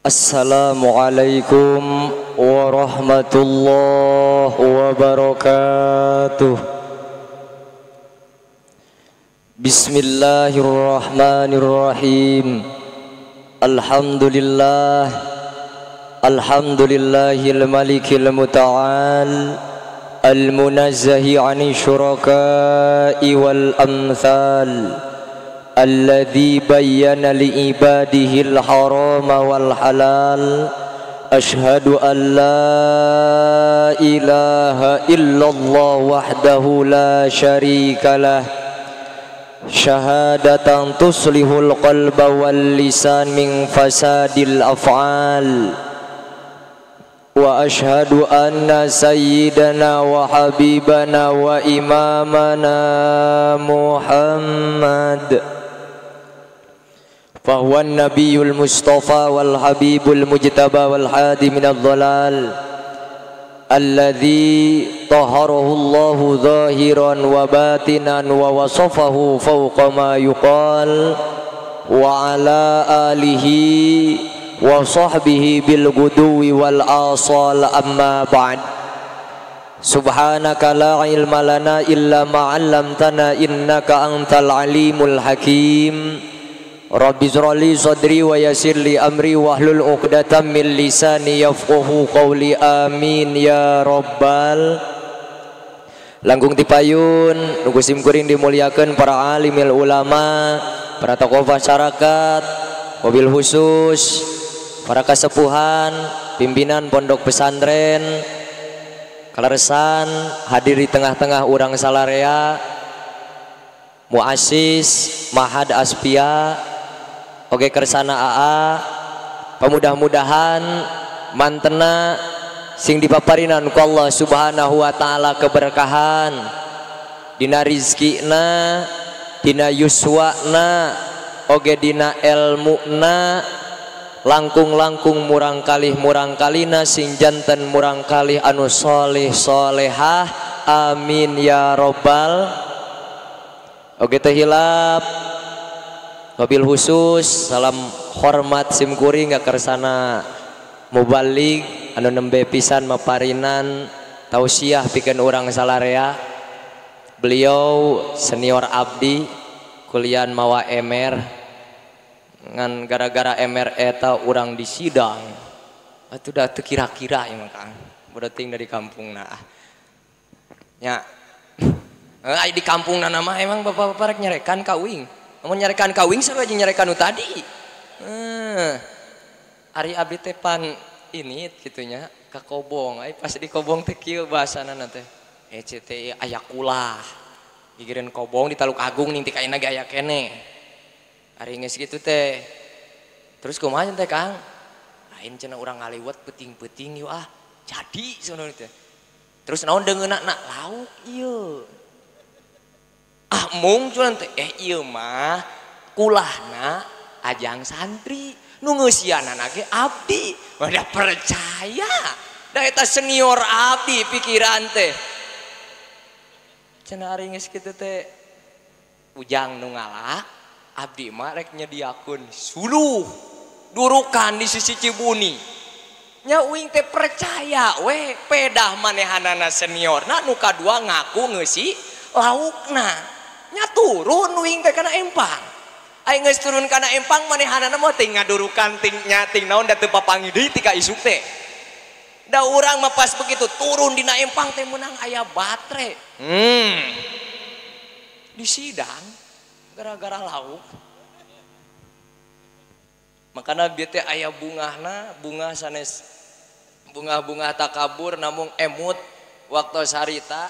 Assalamualaikum warahmatullahi wabarakatuh. Bismillahirrahmanirrahim. Alhamdulillah, alhamdulillahil malikil muta'al, al-munazzahi 'ani syuraka'i wal amthal, alladzi bayyana li'ibadihil harama wal halal. Ashhadu an la ilaha illallah wahdahu la syarika lah, syahadatan tuslihul qalba wal lisan min fasadil af'al. Wa ashhadu anna sayyidana wa habibana wa imamana Muhammad fahuwa nabiyul mustafa wal habibul mujtaba wal hadi minadh dhalal, alladhi taharahu Allahu zahiran wa batinan wa wasafahu fawqa ma yuqal, wa ala alihi wa sahbihi bil guduwi wal asal. Amma ba'd. Subhanaka la ilma lana illa ma 'allamtana innaka antal alimul hakim. Rabbi israh li sadri wa yassir li amri wahlul 'uqdatam min lisani yafqahu qawli. Amin ya rabbal. Langkung tipayun nunggu simkuring dimuliakan para alimil ulama, para tokoh masyarakat, mobil khusus para kasepuhan, pimpinan pondok pesantren, kaleresan hadir di tengah-tengah urang salarea, muasis Mahad Aspia, oke kersana AA, pemudah-mudahan mantena sing dipaparinan ku Allah Subhanahu wa taala keberkahan dina rizkina, dina yuswana, oge dina elmuna, langkung-langkung murang kalih murang kalina sing janten murang kalih anu soleh solehah. Amin ya robbal. Oke teh hilap mobil khusus salam hormat simkuring kersana mubalig anu nembe pisan maparinan tausiah pikeun urang salarea. Beliau senior abdi kuliah mawa emer, ngan gara-gara emer eta urang di sidang atuh da teu kira-kira emang Kang berarti dari kampungna nya. Ai di kampungna mah emang bapak-bapak rek nyarekan ka uing, mun nyarekan ka uing sarua jeung nyarekan nu tadi. Ari abdi teh pan ini kitunya ka kobong, ai pas di kobong teh kieu bahasana teh ECTI aya kulah gigireun kobong di Taluk Agung ning ti kaina ge aya keneh. Ari geus kitu teh terus kumaha teh Kang, lain cenah urang ngaliwet peuting-peuting yeuh ah jadi sono teh. Terus naon deungeunna na lauk ieu ah mung cuman teh ieu mah kulahna ajang santri nu ngeusianana ge abdi. Udah percaya da eta senior abdi pikiran teh. Cenah ari geus kitu teh ujang nu ngalah abdi mah rek nyediakeun suluh durukan di sisi Cibuni nya. Uing teh percaya we pedah manehanana seniorna nu kadua ngaku ngeusi laukna nya. Turun uing teh kana empang, aing geus turun kana empang manehanana mah teh ngadurukan ting nya ting naon da teu papanggih deui ti ka isuk teh. Da urang mah pas begitu turun dina empang teh meunang aya batre. Di sidang gara-gara lauk. Makana bieu teh aya bungahna, bunga sanes bunga-bunga takabur namung emut waktu sarita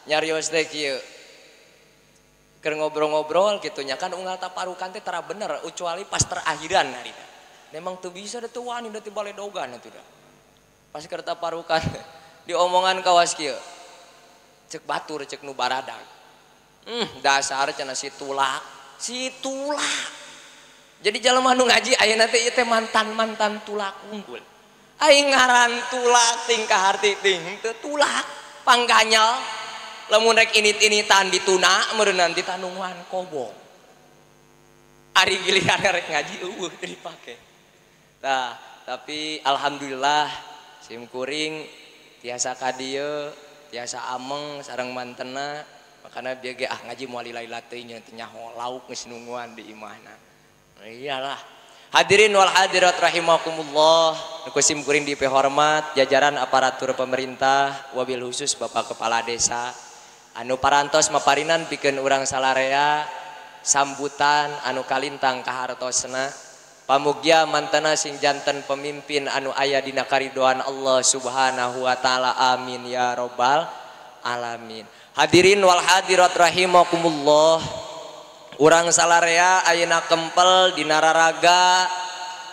nyarios teh kieu. Keur ngobrol-ngobrol kitu nya kan unggal taparukan teh tara bener kecuali pas terakhiran harita. Memang teu bisa da teu wani da teu baledogan atuh da. Pas keur taparukan diomongan kawas kieu. Cek batur cek nu baradag. Dasar cenah si tulak, si tulak. Jadi jelema nu ngaji ayeuna teh ieu teh mantan-mantan tulak unggul. Aing ngaran tulak ting kaharti ting teu tulak pangganyal. Lamun rek init-initan dituna meureun ditanungan kobong. Ari giliran rek ngaji eueuh teu dipake. Tah Tapi alhamdulillah sim kuring tiasa ka dieu, tiasa ameng sareng mantena. Makana bieu ge ah ngaji moal lila-lila teuing nya teu nyaho lauk geus nungguan di imahna. Iyalah. Hadirin wal hadirat rahimakumullah, nu sim kuring dipihormat jajaran aparatur pemerintah wabil khusus Bapak Kepala Desa anu parantos maparinan pikeun urang salarea sambutan anu kalintang kahartosna. Pamugia mantena sing janten pemimpin anu aya dina karidoan Allah Subhanahu wa taala, amin ya robbal alamin. Hadirin wal hadirat rahimakumullah, urang salarea ayeuna kempel dina raraga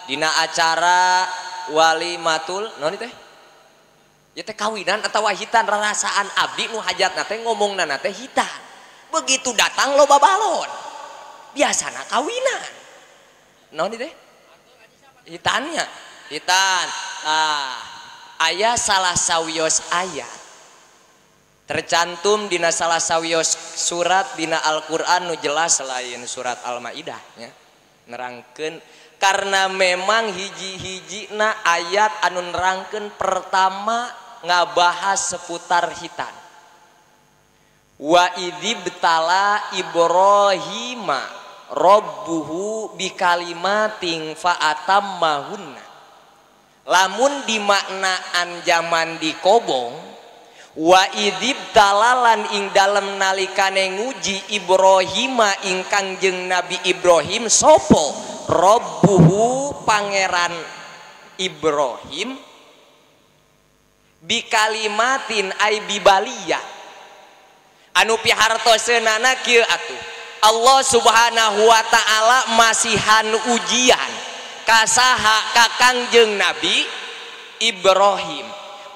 dina acara walimatul naon teh? Ya teh kawinan atawa hitan, rarasaan abdi nu hajatna teh ngomongna teh hitan. Begitu datang loba balon. Biasana kawinan. Naon teh? Hitannya, hitan. Ah, aya salah sawios ayat tercantum dina salah sawios surat dina Al-Qur'an nu jelas selain surat Al-Maidah nya. Nerangkeun karena memang hiji-hijina ayat anu nerangkeun pertama ngabahas seputar hitan. Wa idzibtala Ibrahima Rabbuhu bikalimatin fa'atammahunna. Lamun dimaknaan zaman dikobong, wa idzibtalalan ing dalem nalikane nguji Ibrahima ing Kangjeng Nabi Ibrahim sopo Rabbuhu pangeran Ibrahim bikalimatin ay bibaliya anu pihartoseunana kieu atuh. Allah Subhanahu wa ta'ala masihan ujian kasaha ka Kangjeng Nabi Ibrahim.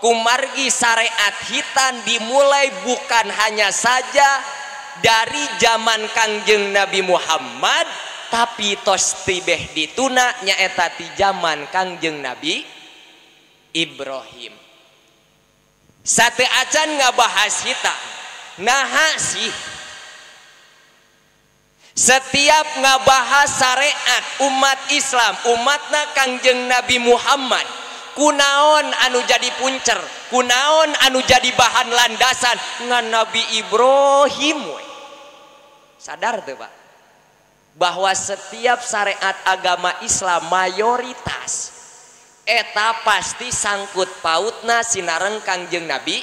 Kumargi syariat hitan dimulai bukan hanya saja dari zaman Kangjeng Nabi Muhammad, tapi tos tibeh dituna nyaeta ti zaman Kangjeng Nabi Ibrahim. Sate acan ngabahas hitan, naha sih setiap ngabahas syariat umat Islam, umatna Kangjeng Nabi Muhammad, kunaon anu jadi puncer, kunaon anu jadi bahan landasan ngan Nabi Ibrahim we. Sadar tuh Pak, bahwa setiap syariat agama Islam mayoritas eta pasti sangkut pautna sinareng Kangjeng Nabi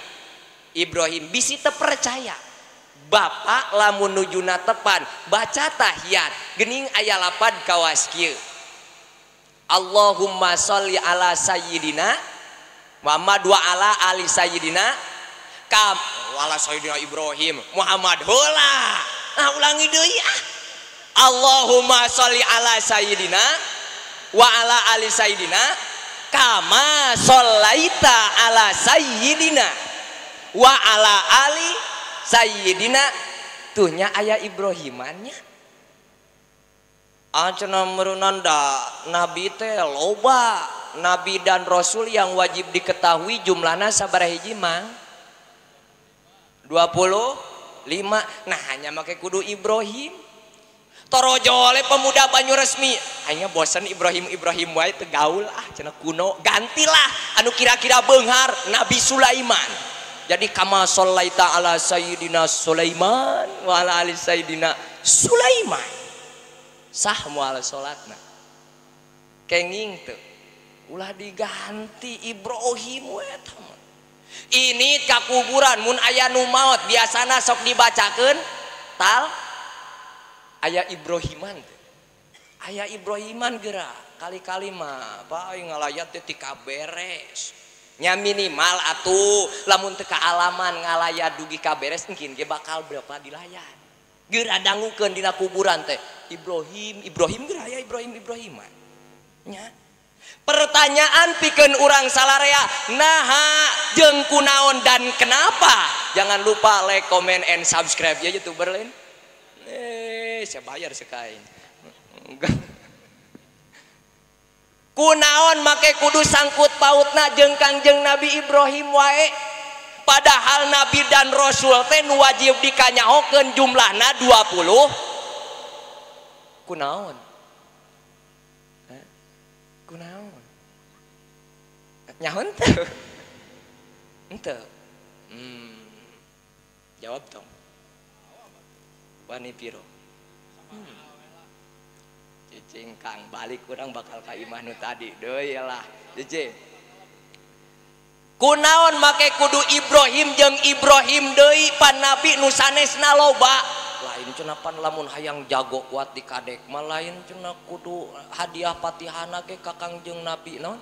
Ibrahim. Bisi teu percaya bapak lamun nujuna tepan baca tahiyat gening aya lapad kawas kieu, Allahumma sholli ala sayyidina Muhammad wa ala ali sayyidina kam wala sayyidina Ibrahim Muhammad heula. Nah ulangi deui ah. Allahumma sholli ala sayyidina wa ala ali sayyidina kama sholaita ala sayyidina wa ala ali sayyidina. Tuhnya ayah Ibrahimannya. Ancana merunanda nabi teh loba, nabi dan rasul yang wajib diketahui jumlahna sabaraha hiji mang? 25. Nah hanya make kudu Ibrahim. Torojole pemuda Banyuresmi hanya bosan Ibrahim Ibrahim wae teu gaul ah cenah kuno, gantilah anu kira-kira beunghar Nabi Sulaiman. Jadi kama sholaita ala sayyidina Sulaiman wa ala ali sayyidina Sulaiman. Sah moal salatna. Kenging teu. Ulah diganti Ibrahim we eta mah. Ini ka kuburan mun aya nu maot biasana sok dibacakeun tal aya Ibrahiman teu. Aya Ibrahiman geura kali-kali mah Pak aing ngalayat teh ti kaberes. Nya minimal atuh lamun teu kaalaman ngalayat dugi kaberes engkin ge bakal berapa dilayat. Geura dangukeun dina kuburan teh Ibrahim Ibrahim geura aya Ibrahim Ibrahiman. Nya. Pertanyaan pikeun urang salarea, naha jeung kunaon dan kenapa? Jangan lupa like, comment, and subscribe ya YouTuber lain. Saya bayar sekain. Kunaon make kudu sangkut pautna jeung Kangjeng Nabi Ibrahim wae. Padahal nabi dan rasul teh nu wajib dikanyahokeun jumlahna 20. Kunaon? Kunaon? Nyaho henteu? Henteu. Jawab dong. Wani piro? Cicing Kang, balik kurang bakal ka imah nu tadi deui lah. Cicing. Kunaon make kudu Ibrahim jeung Ibrahim deui pan nabi nu sanesna loba. Lain cenah pan lamun hayang jago kuat di kadek mah lain cenah kudu hadiah patihana ge ka Kangjeng Nabi naon?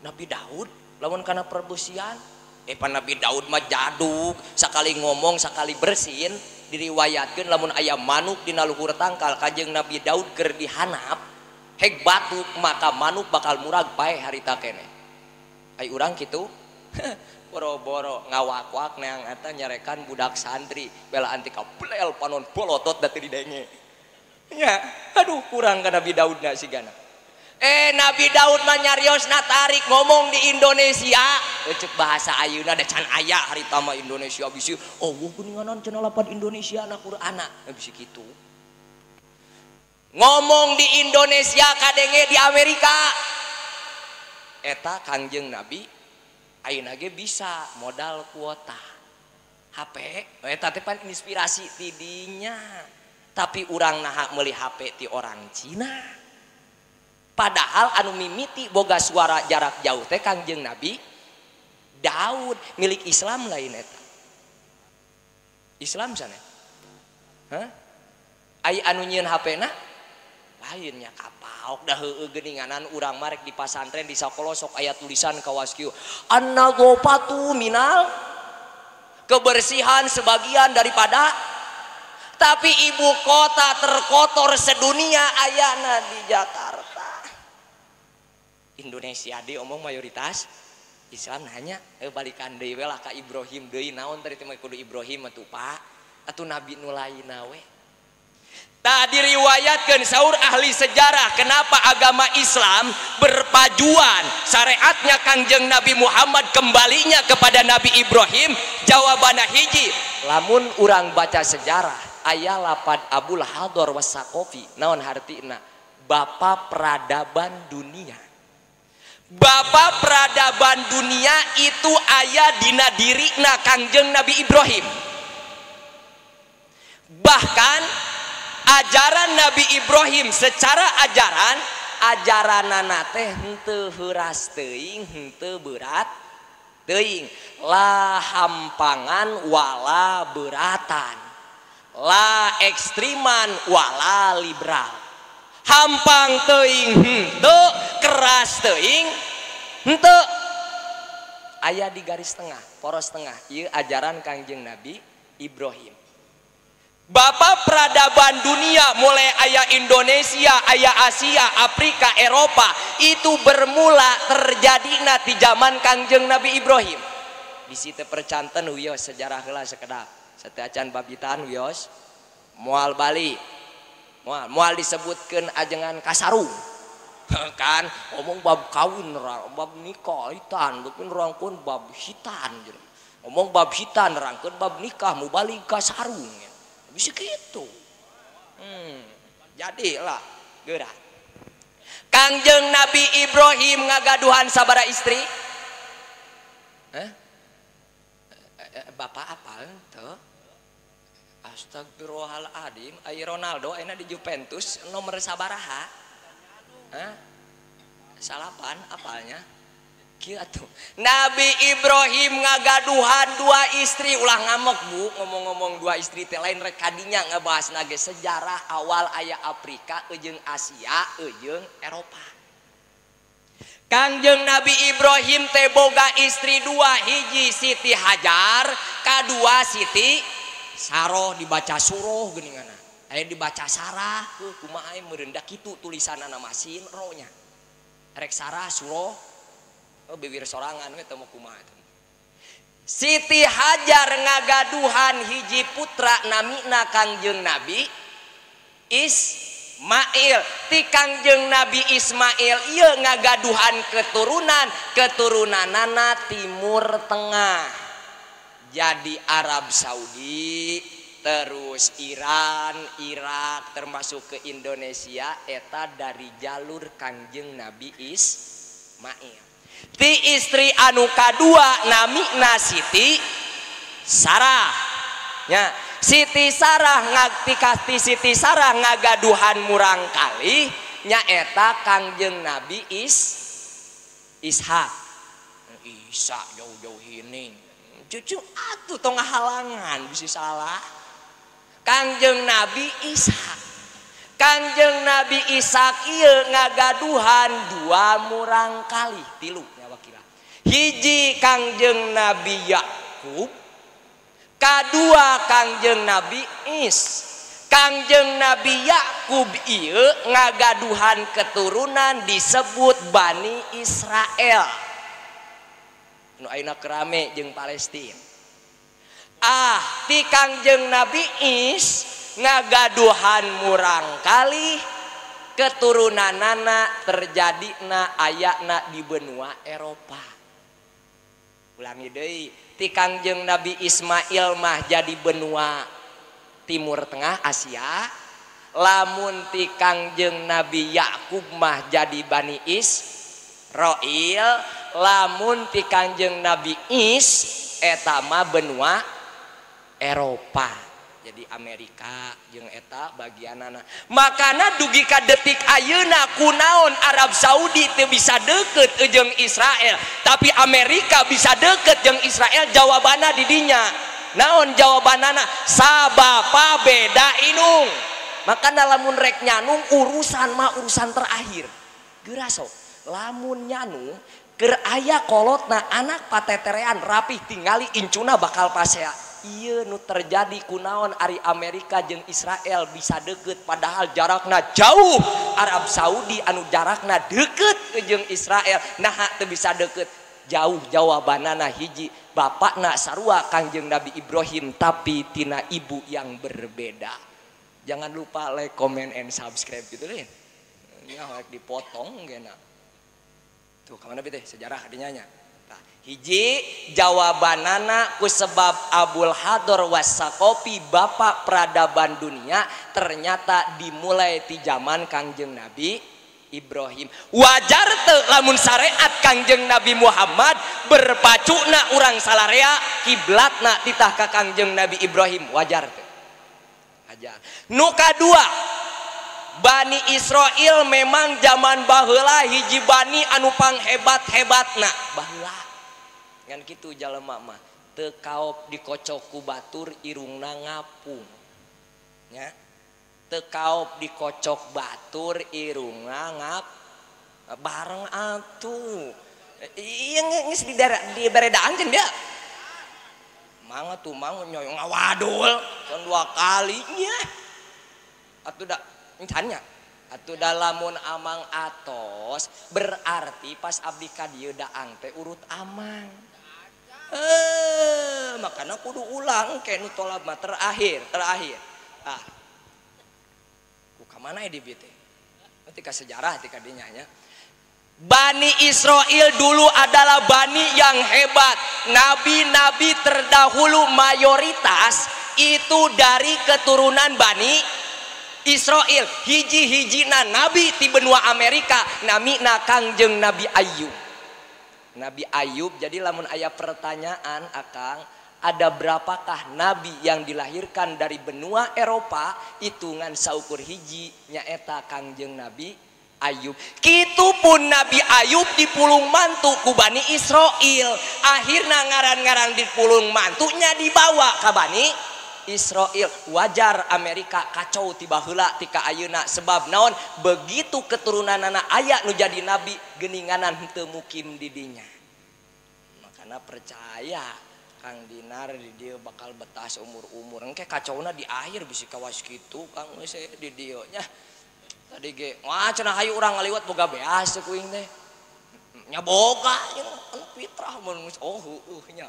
Nabi Daud lamun kana perbusian. Pan Nabi Daud mah jaduk, sakali ngomong sakali bersin. Diriwayatkeun lamun aya manuk dina luhur tangkal Kanjeng Nabi Daud keur dihanap hek batuk maka manuk bakal murag paeh harita keneh. Ai urang kitu boro-boro ngawak-wak neang eta nyarekan budak santri belaan ti kaplel panon bolotot da teu didenge. Nya, aduh kurang ka Nabi Daud na sigana. Nabi Daud mah nyariosna tarik ngomong di Indonesia. Cek bahasa ayeuna da can aya harita mah Indonesia bisi oh geuninganan cenah lapan Indonesia na Qur'ana bisi kitu. Ngomong di Indonesia kadenge di Amerika. Eta Kangjeng Nabi ayeuna ge bisa modal kuota HP eta teh pan inspirasi ti dinya. Tapi urang naha meuli HP ti orang Cina. Padahal anu mimiti boga suara jarak jauh teh Kangjeng Nabi Daud milik Islam lain eta. Islam sana. Hah? Ai anu nyieun HP-na lainnya kapaok dah heueuh geuninganan urang mah rek di pasantren di sakola sok aya tulisan kawas kieu. An-nadzafatu minal kebersihan sebagian daripada tapi ibu kota terkotor sedunia ayana di Jakarta. Indonesia di omong mayoritas Islam nanya balikan deui we lah ka Ibrahim deui naon tadi teh kudu Ibrahim atuh Pak atuh nabi nu lainna we. Tadi diriwayatkeun saur ahli sejarah kenapa agama Islam berpajuan syariatnya Kangjeng Nabi Muhammad kembalinya kepada Nabi Ibrahim jawabanna hiji lamun urang baca sejarah aya lapad Abul Hador Wasakofi naon hartina bapa peradaban dunia. Bapa peradaban dunia itu aya dina dirina Kangjeng Nabi Ibrahim. Bahkan ajaran Nabi Ibrahim secara ajaran ajaranana teh henteu heuras teuing henteu berat teuing la hampangan wala beratan la ekstriman wala liberal. Hampang teuing henteu keras teuing henteu aya di garis tengah poros tengah ieu ajaran Kangjeng Nabi Ibrahim. Bapa peradaban dunia mulai aya Indonesia aya Asia Afrika Eropa itu bermula terjadina di zaman Kangjeng Nabi Ibrahim. Bisi teu percanten wios sejarah heula sekedap sateuacan babitan wios moal bali moal disebutkan ajengan kasarung kan ngomong bab kawin bab nikah hitan tapi nerangkeun bab hitan ngomong bab hitan nerangkeun bab nikah mubalik kasarung bisa gitu. Jadilah geura Kangjeng Nabi Ibrahim ngagaduhan sabaraha istri? Hah? Bapak apal teu? Astagfirullahaladzim, ai Ronaldo ayeuna di Juventus nomor sabaraha? Hah? Salapan apalnya? Kieu atuh. Nabi Ibrahim ngagaduhan dua istri, ulah ngamek Bu, ngomong-ngomong dua istri teh lain rek kadinya ngebahasna ge sejarah awal aya Afrika jeung Asia jeung Eropa. Kangjeng Nabi Ibrahim teh boga istri dua, hiji Siti Hajar, kadua Siti Saroh dibaca suroh geuninganna. Aya dibaca Sarah, heuh kumaha aya meureun da kitu tulisanana masin ro-nya. Rek Sarah suroh, oh bibir sorangan we teu kumaha eta. Siti Hajar ngagaduhan hiji putra namina Kangjeng Nabi Ismail. Ti Kangjeng Nabi Ismail ieu ngagaduhan keturunan, keturunanana Timur Tengah. Jadi Arab Saudi, terus Iran, Irak, termasuk ke Indonesia, eta dari jalur Kangjeng Nabi Ismail. Ti istri anu kadua namina Siti Sarah. Nya, Siti Sarah ngagtikati Siti Sarah ngagaduhan murang kali nyaeta Kangjeng Nabi Ishak. Isa jauh-jauh ini. Cucu atuh tong ngahalangan bisi salah. Kangjeng Nabi Ishak. Kangjeng Nabi Ishak ieu ngagaduhan dua murang kali, tilu nya wakila. Hiji Kangjeng Nabi Yakub, kadua Kangjeng Nabi Is. Kangjeng Nabi Yakub ieu ngagaduhan keturunan disebut Bani Israel. Nu ayeuna kerame jeung Palestina. Ah, ti Kangjeng Nabi Is ngagaduhan murang kali keturunanana terjadina ayana di benua Eropa. Ulangi deui, ti Kangjeng Nabi Ismail mah jadi benua Timur Tengah Asia, lamun ti Kangjeng Nabi Yakub mah jadi Bani Israil, lamun ti Kangjeng Nabi Is eta mah benua Eropa. Jadi Amerika jeung eta bagianana. Makana dugi ka detik ayeuna kunaon Arab Saudi teu bisa deukeut jeung Israel, tapi Amerika bisa deukeut jeung Israel, jawabanna di dinya. Naon jawabanana? Sabapa beda inung. Makana lamun rek nyanung urusan mah urusan terakhir. Geura sok, lamun nyanung keur aya kolotna anak pateterean rapih tingali incuna bakal pasea. Ieu nu terjadi kunaon ari Amerika jeung Israel bisa deket padahal jarakna jauh. Arab Saudi anu jarakna deket jeung Israel naha teu bisa deket jauh. Jawabanana hiji, bapakna sarua Kangjeng Nabi Ibrahim tapi tina ibu yang berbeda. Jangan lupa like, comment, and subscribe gitu deh. Nya like dipotong gena. Tuh kamana teh sejarah dinya nya. Hiji jawabanana ku sebab Abul Hador Wasakopi bapak peradaban dunia ternyata dimulai di zaman Kangjeng Nabi Ibrahim. Wajar teu lamun syariat Kangjeng Nabi Muhammad berpacuna urang salarea kiblatna titah ka Kangjeng Nabi Ibrahim, wajar teu? Wajar. Nu kadua, Bani Israel memang zaman baheula hiji bani anu panghebat-hebatna baheula. Ngan kitu jalema mah teu kaop dikocok ku batur irungna ngapung. Nya. Teu kaop dikocok batur irungna ngap bareng atuh. Ieu geus di beredaan cenah dia. Mangga tuh mangga nyoyong ngawadul can dua kalinya. Atuh da encan nya. Atuh da lamun amang atos berarti pas abdi ka dieu daang teh urut amang. Makana kudu ulang ke nu tolab mah terakhir. Ah. Ku ka mana di bieu teh? Nanti ka sejarah ti ka dinya nya. Bani Israel dulu adalah bani yang hebat. Nabi-nabi terdahulu mayoritas itu dari keturunan Bani Israel. Hiji-hijina nabi ti benua Amerika namina Kangjeng Nabi Ayub. Nabi Ayub, jadi lamun aya pertanyaan akang, ada berapakah nabi yang dilahirkan dari benua Eropa? Hitungan saukur hiji nyaeta Kangjeng Nabi Ayub. Kitu pun Nabi Ayub dipulung mantu ku Bani Israel. Akhirna ngaran-ngaran dipulung mantunya dibawa ka Bani Israel. Wajar Amerika kacau tiba heula tika ayeuna, sebab naon? Begitu keturunanana aya nu jadi nabi geuninganan henteu mukim di dinya. Makana percaya Kang Dinar di dieu bakal betas umur-umur. Engke kacauna di akhir bisi kawas kitu Kang geus di dieu nya. Tadi ge wah cenah hayu urang ngaliwat boga beas teh kuing teh. Nya boga anu fitrah mun geus oh heueuh nya.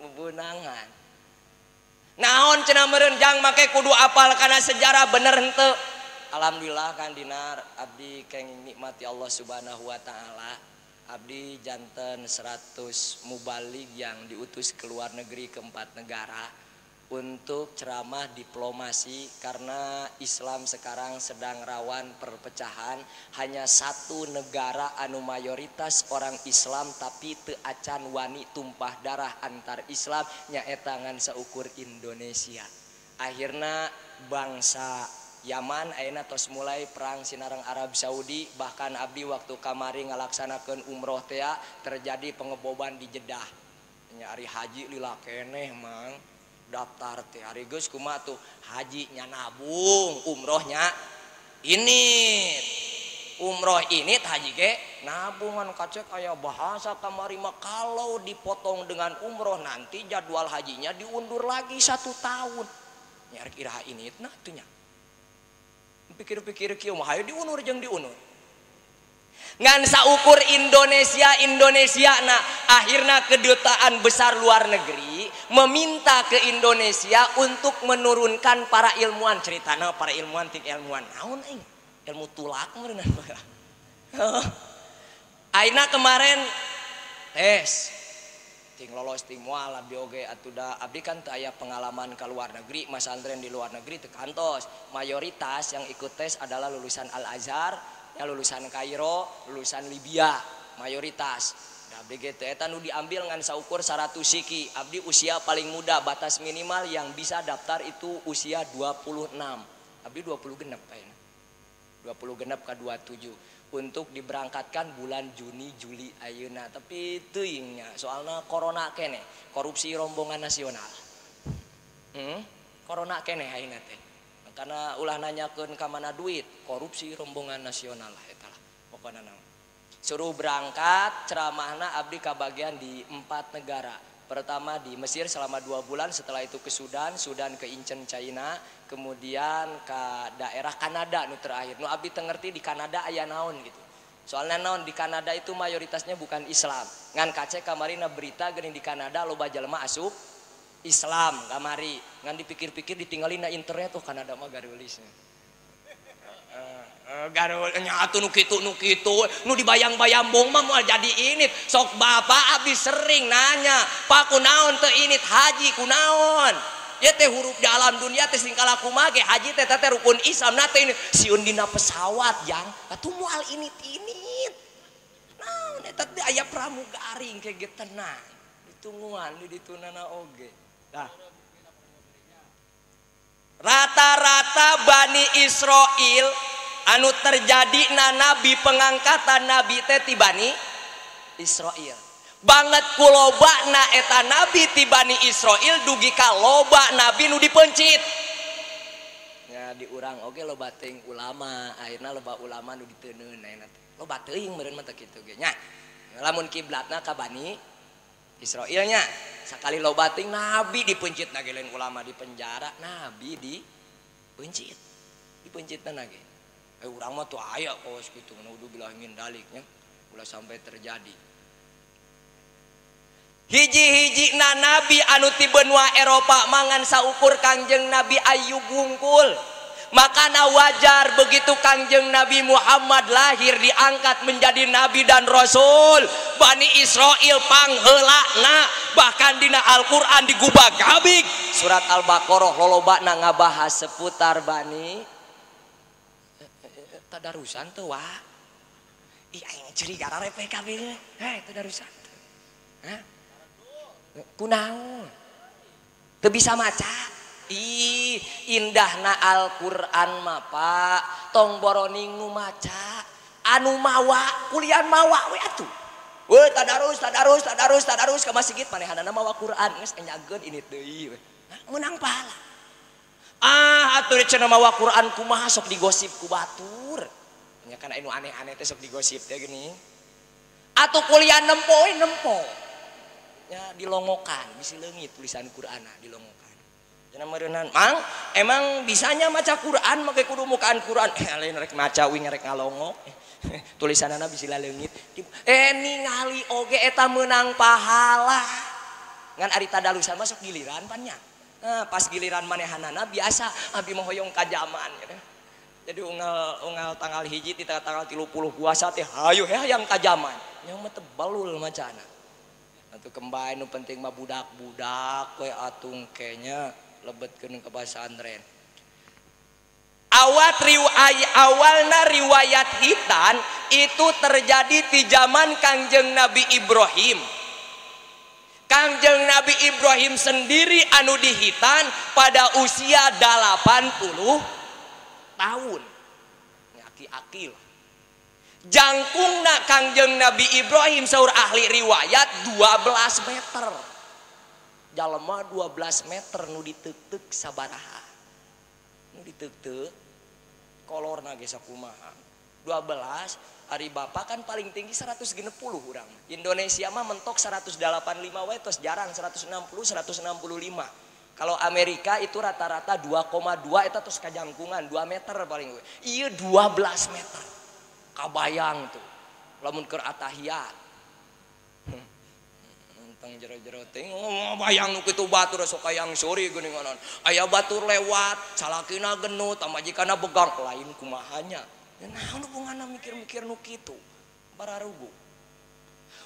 Bebenangan. Naon cenah meureun jang make kudu apal kana sejarah bener henteu. Alhamdulillah Kang Dinar abdi kenging nikmati Allah Subhanahu wa taala. Abdi janten 100 mubalig yang diutus ke luar negeri ke 4 negara. Untuk ceramah diplomasi karena Islam sekarang sedang rawan perpecahan. Hanya satu negara anu mayoritas orang Islam tapi teu acan wani tumpah darah antar Islam, nyaeta ngan saukur Indonesia. Akhirna bangsa Yaman ayeuna tos mulai perang sinareng Arab Saudi. Bahkan abdi waktu kamari ngalaksanakeun umroh tea terjadi pengeboman di Jeddah. Nya ari haji lila keneh mang daftar teh ari geus kumaha tuh haji nya nabung, umrohnya ini umroh ini haji ge nabungan. Kacek aya bahasa kamari mah kalau dipotong dengan umroh nanti jadwal hajinya diundur lagi 1 tahun. Nya rek iraha ini nah tuh nya pikir-pikir kieu mah hayu diundur jeung diundur. Ngan saukur Indonesia Indonesia nah akhirna kedutaan besar luar negeri meminta ke Indonesia untuk menurunkan para ilmuwan. Ceritana para ilmuwan tik ilmuwan naon aing ilmu tulak meureunna. Ayeuna kemarin tes ting lolos ting moal abdi oge atuh da abdi kan teu aya pengalaman ka luar negeri, masantren di luar negeri teu kantos. Mayoritas yang ikut tes adalah lulusan Al Azhar, ya lulusan Kairo, lulusan Libya mayoritas. Da abdi ge teh eta nu diambil ngan saukur 100 siki. Abdi usia paling muda, batas minimal yang bisa daftar itu usia 26. Abdi 20 genep ayeuna. 20 genep ka 27 untuk diberangkatkan bulan Juni Juli ayeuna. Tapi teuing nya soalna corona keneh, korupsi rombongan nasional. Corona keneh ayeuna teh. Karena ulah nanyakeun ka mana duit, korupsi rombongan nasional lah eta lah pokona naon. Suruh berangkat ceramahna abdi kabagian di 4 negara. Pertama di Mesir selama 2 bulan, setelah itu ke Sudan, Sudan ke Incheon China, kemudian ke daerah Kanada nu terakhir. Nu abdi teu ngerti di Kanada aya naon gitu. Soalnya naon di Kanada itu mayoritasnya bukan Islam. Ngan kace kamarina berita geuning di Kanada loba jelema asup Islam kamari. Ngan dipikir-pikir ditinggalin na internet tuh Kanada mah garulisnya. Garul nya atuh nu kitu nu kitu nu dibayang-bayang bong mah moal jadi init. Sok bapak abdi sering nanya, "Pak kunaon teu init haji kunaon?" Ieu teh hurup di alam dunia teh sing kalaku mah ge haji teh teh rukun Islam na teh ini sieun dina pesawat jang atuh moal init-init. Naon eta teh aya pramugari ke ge tenang. Ditungguan di ditunana oge. Tah. Rata-rata Bani Israel anu terjadi na nabi pengangkatan nabi teh ti Bani Israel. Banget kuloba na eta nabi ti Bani Israel dugi ka loba nabi nu dipencit. Ya di urang oge loba teuing ulama, akhirna loba ulama nu diteuneun ayeuna teh. Loba teuing meureun mah teh kitu ge nya. Lamun kiblatna ka Bani Israel nya, sakali loba teuing nabi dipencit na ge lain ulama di penjara, nabi dipencit. Dipencitna na ge. Urang mah tuh aya kos kitu naudzubillah min daliknya ulah sampai terjadi. Hiji-hiji na nabi anu ti benua Eropa mangan saukur Kangjeng Nabi Ayub wungkul. Makana wajar begitu Kangjeng Nabi Muhammad lahir diangkat menjadi nabi dan rasul, Bani Israel pangheulana bahkan dina Al-Qur'an digubag-gabig. Surat Al-Baqarah lolobana ngabahas seputar Bani tadarusan tuh wah. Ih aing curiga rarepeh kabeh. Heh tadarusan teu. Hah? Kunaon? Teu bisa maca. Ih, indahna Al-Qur'an mah Pak, tong boroning nu maca, anu mawa kuliah mawa we atuh. Weuh tadarus tadarus tadarus tadarus ka masjid manehanana mawa Qur'an geus enyageun ini deui we. Meunang pahala. Ah atuh cenah mawa Qur'an kumaha sok digosip ku batur. Nya kan anu aneh-aneh teh sok digosip teh gini. Atuh kuliah nempo we nempo. Nya dilongokan bisi leungit tulisan Qur'anna dilongokan. Cenah meureunnan, "Mang, emang bisanya maca Qur'an make kudu mukaan Qur'an." Lain rek maca wing rek ngalongok. Tulisanana bisi laleungit. Ningali oge eta meunang pahala. Ngan ari tadarusan mah sok giliran pan nya. Nah, pas giliran manehanana biasa abdi mah hoyong ka zaman gitu. Jadi unggal tanggal 1 ti tanggal 30 puasa teh hayu hayang ka zaman. Nya mah teu balul macana. Atuh kembali nu penting mah budak-budak we atung kenya. Lebetkeun ka pasantren. Awalna riwayat hitan itu terjadi di zaman Kangjeng Nabi Ibrahim. Kangjeng Nabi Ibrahim sendiri anu dihitan pada usia 80 tahun. Aki-aki lah. Jangkungna Kangjeng Nabi Ibrahim saur ahli riwayat 12 meter. Jalema 12 meter nu diteuk-teuk sabaraha. Nu diteuk-teuk kolorna ge sakumaha. 12 ari bapak kan paling tinggi 160 urang. Indonesia mah mentok 185 we tos jarang 160 165. Kalau Amerika itu rata-rata 2,2 eta tos kajangkungan 2 meter paling we. Ieu 12 meter. Kabayang tuh. Lamun keur atahiyat. Tentang jero-jero teh bayang nu kitu batur sok hayang suri geuninganan. Aya batur lewat, salakina genut, pamajikanna begang lain kumahanya. Naon hubunganna mikir-mikir nu kitu bararugu.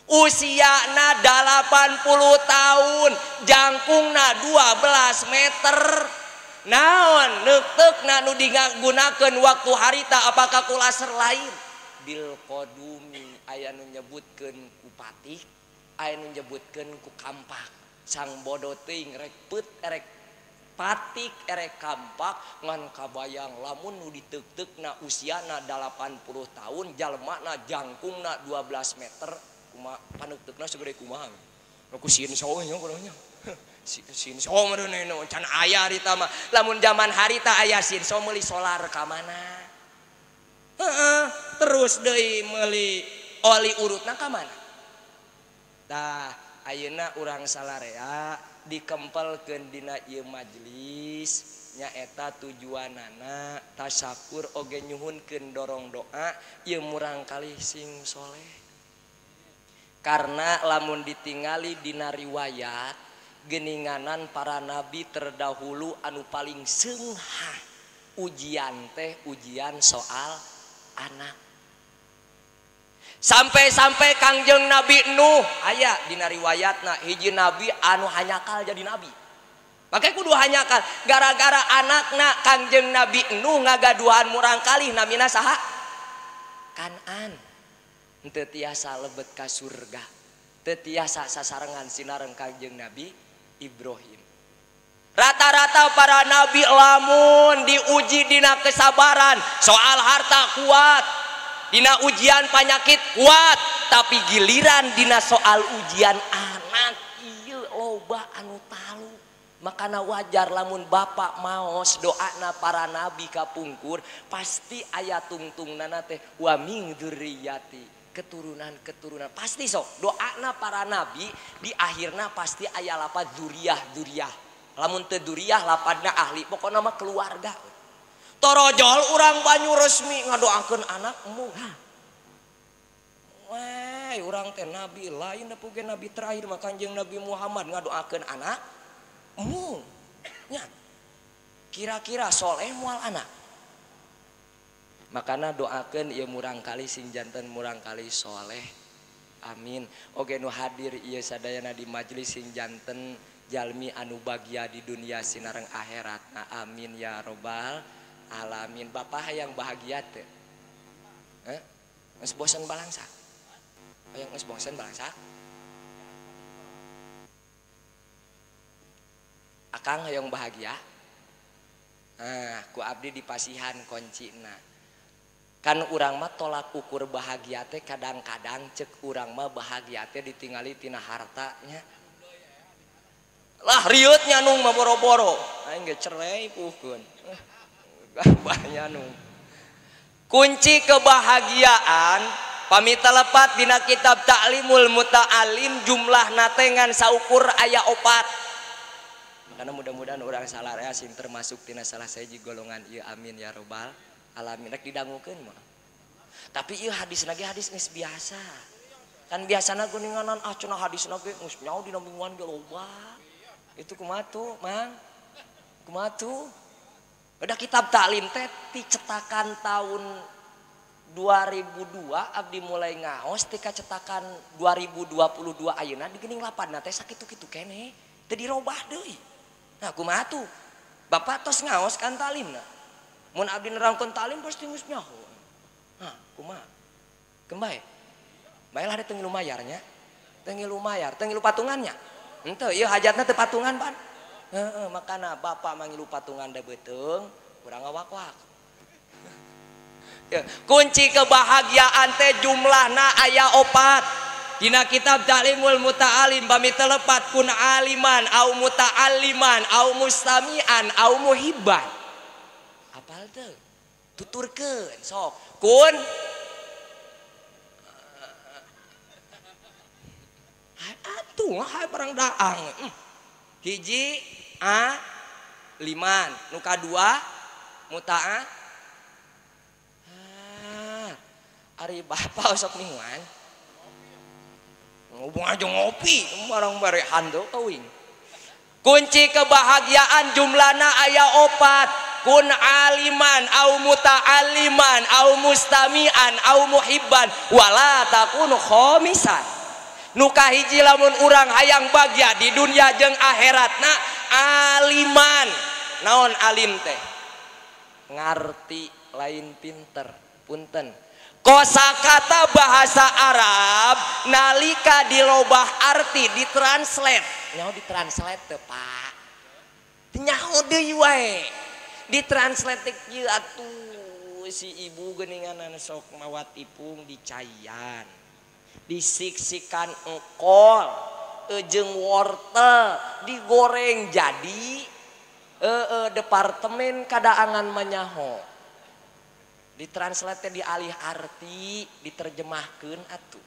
Usiana 80 tahun, jangkungna 12 meter. Naon neukteukna nu digunakeun waktu harita apakah ku laser lain? Bil qadumi aya nu nyebutkeun ku patik, aya nu nyebutkeun ku kampak. Sang bodoh teuing rek peut erek patik erek kampak ngan kabayang lamun nu diteuk-teukna usiana 80 tahun jalmana jangkungna 12 meter kumaha paneukteukna segede kumaha ku sieun sawo nya kudunya sieun sawo meureun can aya harita mah lamun zaman harita aya sieun sawo meuli solar ka mana heeh terus deui meuli oli urutna ka mana tah ayeuna urang salarea dikempelkeun dina ieu majelis nyaeta tujuanana tasakur oge nyuhunkeun dorong doa ieu murangkalih sing soleh. Karena lamun ditingali dina riwayat geninganan para nabi terdahulu anu paling seunghah ujian teh ujian soal anak. Sampai-sampai Kangjeng Nabi Nuh aya dina riwayatna hiji nabi anu hanyakal jadi nabi. Makanya kudu hanyakal gara-gara anakna Kangjeng Nabi Nuh ngagaduhan murangkalih namina saha? Kanan. Henteu tiasa lebet ka surga. Teu tiasa sasarengan sinareng Kangjeng Nabi Ibrahim. Rata-rata para nabi lamun diuji dina kesabaran, soal harta kuat, dina ujian penyakit kuat, tapi giliran dina soal ujian anak ieu loba anu talu. Makana wajar lamun bapak maos doana para nabi kapungkur pasti aya tungtungnana teh wa min dzurriyyati, keturunan-keturunan. Pasti sok doana para nabi di akhirna pasti aya lapad dzurriyyah dzurriyyah. Lamun teu dzurriyyah lapadna ahli, pokona mah keluarga. Torojol urang Banyu resmi ngadoakeun anakmu. Weh, urang teh nabi lain da puge nabi terakhir mah Kanjeng Nabi Muhammad ngadoakeun anakmu. Nya. Kira-kira soleh moal anak. Makana doakeun ieu murangkalih sing janten murangkalih soleh. Amin. Oge nu hadir ieu sadayana di majelis sing janten jalmi anu bagia di dunia sinareng akhirat. Nah, amin ya robbal alamin. Bapak hayang bahagia teh? Heh? Geus bosen balangsa? Hayang geus bosen balangsa? Akang hayang bahagia? Nah, ku abdi dipasihan kuncina. Kan urang mah tolak ukur bahagia teh kadang-kadang cek urang mah bahagia teh ditingali tina hartanya. Lah rieut nyanung mah boro-boro. Aing ge cerai puhkeun. Nyanung. Kunci kebahagiaan pamita lepat dina kitab Ta'limul Muta'alim jumlah natengan saukur aya opat. Makana mudah-mudahan urang salarea sing termasuk tina salah sahiji golongan ieu amin ya robbal alamin. Rek didangukeun mah. Tapi ieu hadis lagi hadis geus biasa. Kan biasana geuninganan ah cenah hadisna ge geus nyaho dina mingguan ge loba. Itu kumaha tuh, Mang? Kumaha tuh? Udah kitab taklim teh dicetakan tahun 2002 abdi mulai ngaos tika cetakan 2022 ayeuna digeuning lapadna teh sakitu-kitu keneh teu dirobah deui. Nah kumaha tuh? Bapak tos ngaos kan talimna. Mun abdi nerangkeun talim pasti geus nyaho. Hah, kumaha? Keun bae. Bae lah teu ngilu mayarnya. Teu ngilu mayar, teu ngilu patungannya. Henteu, ieu hajatna teu patungan pan. Heeh, makana bapak mah ngilu patungan da beuteung, urang ngawak-wak. Ya, kunci kebahagiaan teh jumlahna aya opat. Dina kitab Ta'limul Muta'alim bami telepat kun aliman au muta'alliman au mustami'an au muhibban. Apal teu? Tuturkeun sok. Kun atuh hai barang daang. Hiji a liman, nu kadua muta'a. Ah, ari bapak sok mingguan. Ngobong aja ngopi, barang barehan tuh kawin. Kunci kebahagiaan jumlahna aya opat. Kun aliman au muta'alliman au mustami'an au muhibban wala takun khomisan. Nu kahiji lamun urang hayang bagya di dunia jeung akhiratna aliman. Naon alim teh? Ngarti lain pinter, punten. Kosakata bahasa Arab nalika dilobah arti ditranslate. Nyaho ditranslate teu, Pak? Nyaho deui wae. Ditranslate teh kieu atuh si ibu geuninganan sok mawat ipung dicaian. Disiksikan engkol jeung wortel digoreng jadi departemen kadaangan manyaho. Ditranslate dialih arti, diterjemahkeun atuh.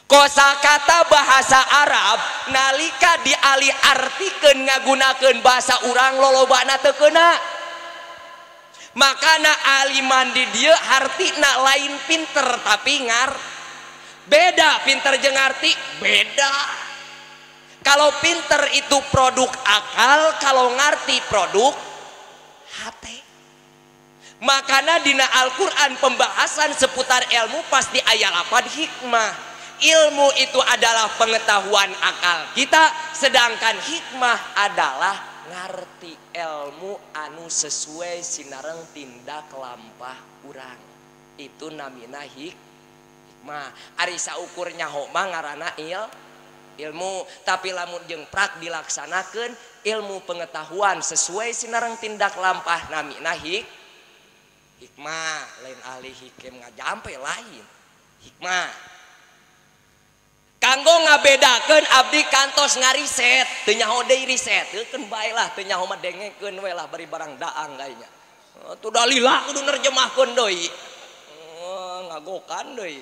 Kosakata bahasa Arab nalika dialih artikeun ngagunakeun bahasa urang lolobana teu keuna. Makana aliman di dieu hartina lain pinter tapi ngar. Beda pinter jeung ngarti, beda. Kalau pinter itu produk akal, kalau ngarti produk hati. Makana dina Al-Quran pembahasan seputar ilmu pasti aya lapad hikmah. Ilmu itu adalah pengetahuan akal kita, sedangkan hikmah adalah ngarti ilmu anu sesuai sinareng tindak lampah urang. Itu namina hikmah. Ari saukur nyaho mah ngaranna ilmu, tapi lamun jeung prak dilaksanakeun ilmu pengetahuan sesuai sinareng tindak lampah namina hikmah. Lain ahli hikim ngajampe lain hikmah. Kanggo ngabedakeun abdi kantos ngariset, teu nyaho deui riset, keun bae lah teu nyaho mah dengekeun we lah bari barang daang kayaknya. Tuh dalila kudu nerjemahkeun deui. Ngagokan deui.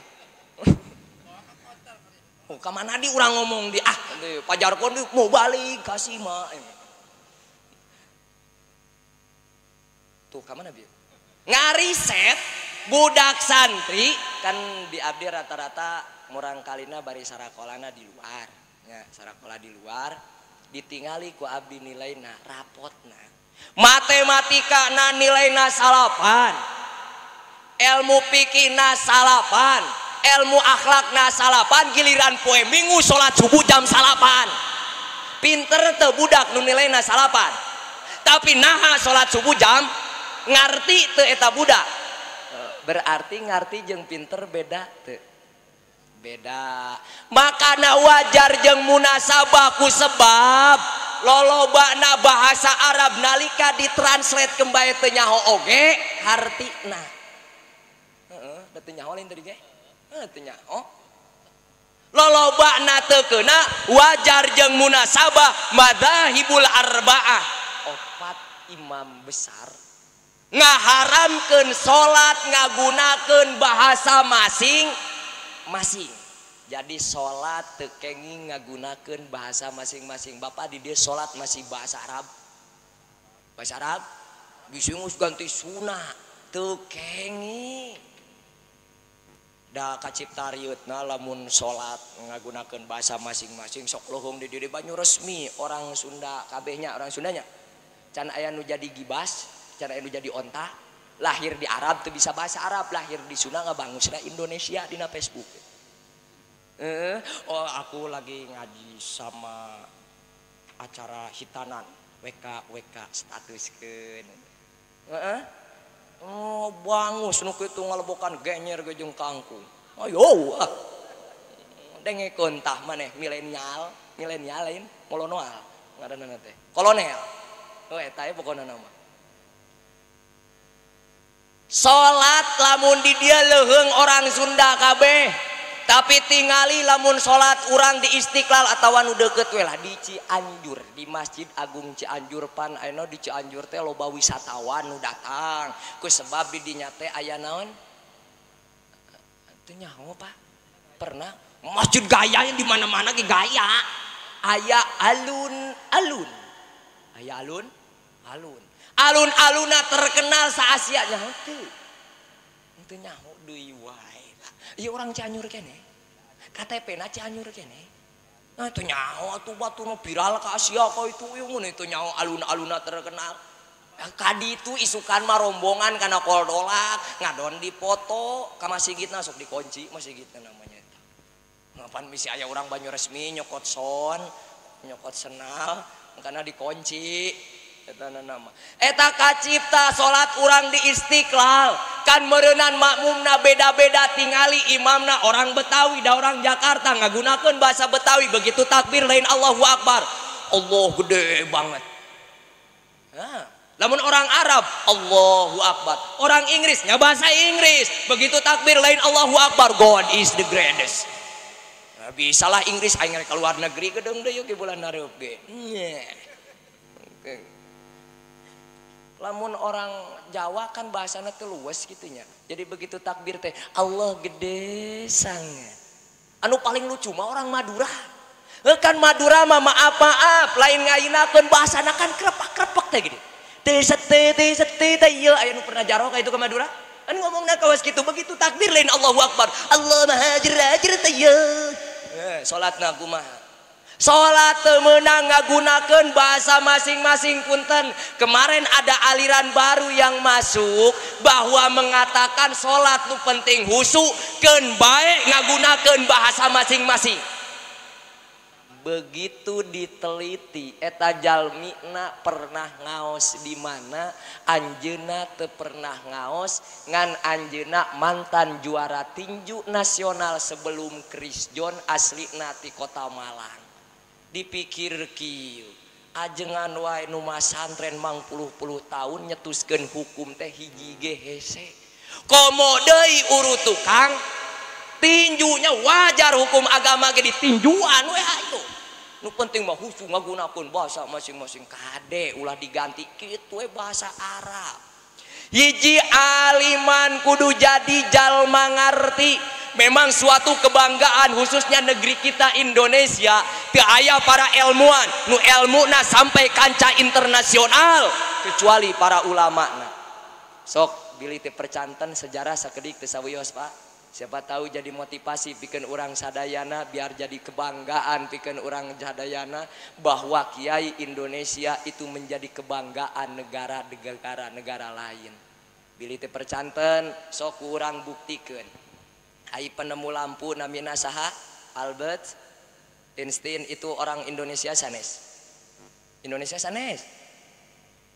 Oh, ka mana di urang ngomong di ah pajarkeun di mau balik kasih mah. Tuh ka mana bieu? Ngariset budak santri kan di abdi rata-rata murang kalina bari sarakolana di luar ya, sarakola di luar ditingali ku abdi nilaina rapotna matematika na nilaina salapan, ilmu fikih na salapan, ilmu akhlak na salapan, giliran poe minggu sholat subuh jam salapan. Pinter teu budak nu nilaina salapan, tapi naha sholat subuh jam ngarti teu eta budak. Berarti ngarti jeung pinter beda teu? Beda. Makana wajar jeung munasabah ku sebab lolobana bahasa Arab nalika ditranslate kembali teu nyaho oge hartina. Heeh, da teu nyaho lain tadi ge. Heuh, teu nyaho. Lolobana teu keuna wajar jeung munasabah madzahibul arbaah. Opat imam besar ngaharamkeun salat ngagunakeun bahasa masing-masing. Jadi salat teu kenging ngagunakeun bahasa masing-masing. Bapak di dieu salat masih bahasa Arab. Bahasa Arab bisi geus ganti sunah teu kenging. Da kacipta rieutna lamun salat ngagunakeun bahasa masing-masing sok leuheung di dieu banyu resmi orang Sunda kabehnya orang Sundanya. Can aya nu jadi gibas, can aya nu jadi onta, lahir di Arab tuh bisa bahasa Arab, lahir di Sunda ngabangusna Indonesia dina Facebook. Oh aku lagi ngaji sama acara hitanan. WK WK statuskeun. Heeh. Oh, bangus nu kitu ngalebokan genyer ge jeung kangkung. Ayo ah. Dengekeun tah maneh milenial, milenial lain molonoal ngaranna teh. Kolonel. Oh eta we pokona nama. Salat lamun di dieu leuheung orang Sunda kabeh. Tapi tingali lamun salat urang di Istiqlal atawa nu deukeut we lah di Cianjur, di Masjid Agung Cianjur pan ayeuna di Cianjur teh loba wisatawan nu datang. Ku sebab di dinya teh aya naon? Teu nyaho Pak. Pernah masjid gaya yang di mana-mana ge gaya. Aya alun-alun. Aya alun-alun. Alun-alunna terkenal sa-Asia nyaho teu. Teu nyaho deui wae. Iya orang Cianjur kene. KTP na Cianjur kene. Nah itu nyaho atuh batur nu viral ka Asia ka itu ieu mun itu nyaho alun-alunna terkenal. Kadi itu isukan mah rombongan kana koldolak, ngadon dipoto ka masigitna sok dikunci masigitna namanya eta. Ngapan bisi aya urang Banyuresmi nyokot son, nyokot senal, kana dikunci. Eta nama. Eta kacipta salat urang di Istiqlal kan meureunan makmumna beda-beda tingali imamna orang Betawi da orang Jakarta ngagunakeun bahasa Betawi begitu takbir lain Allahu Akbar. Allah gede banget. Nah, lamun orang Arab Allahu Akbar, orang Inggrisnya bahasa Inggris begitu takbir lain Allahu Akbar, God is the greatest. Nah, bisalah Inggris aing rek keluar negeri gedeung deui ge bulan hareup ge. Lamun orang Jawa kan bahasana teh luwes gitu nya. Jadi begitu takbir teh Allah gede sangat. Anu paling lucu mah orang Madura. Kan Madura mah maaf maaf lain ngayinakeun bahasana kan krepak-krepek teh gini. Teh sete teh sete teh ieu aya nu pernah jaroh ka itu ke Madura? Kan ngomongna kawas kitu begitu takbir lain Allahu Akbar. Allah maha jerajir teh ieu. Salatna kumaha? Salat teu meunang ngagunakeun bahasa masing-masing punten. Kemarin ada aliran baru yang masuk bahwa mengatakan salat nu penting husu keun bae ngagunakeun bahasa masing-masing. Begitu diteliti eta jalmina pernah ngaos di mana, anjeunna teu pernah ngaos ngan anjeunna mantan juara tinju nasional sebelum Chris John aslina ti Kota Malang. Dipikir kieu ajengan wae nu masantren mang puluh-puluh tahun nyetuskeun hukum teh hiji ge hese. Komo deui urut tukang tinjunya wajar hukum agama ge ditinjuan we atuh. Nu penting mah khusus ngagunakeun bahasa masing-masing kade ulah diganti kitu we bahasa Arab. Hiji aliman kudu jadi jalma ngarti. Memang suatu kebanggaan khususnya negeri kita Indonesia teu aya para ilmuwan nu elmuna sampai kancah internasional kecuali para ulamana. Sok bilih teu percanten sejarah sakedik teu sawios Pak. Siapa tahu jadi motivasi bikin orang sadayana biar jadi kebanggaan bikin orang sadayana bahwa kiai Indonesia itu menjadi kebanggaan negara-negara lain. Bilih teu percanten sok urang buktikeun. Ai penemu lampu namina saha? Albert Einstein itu orang Indonesia sanes. Indonesia sanes.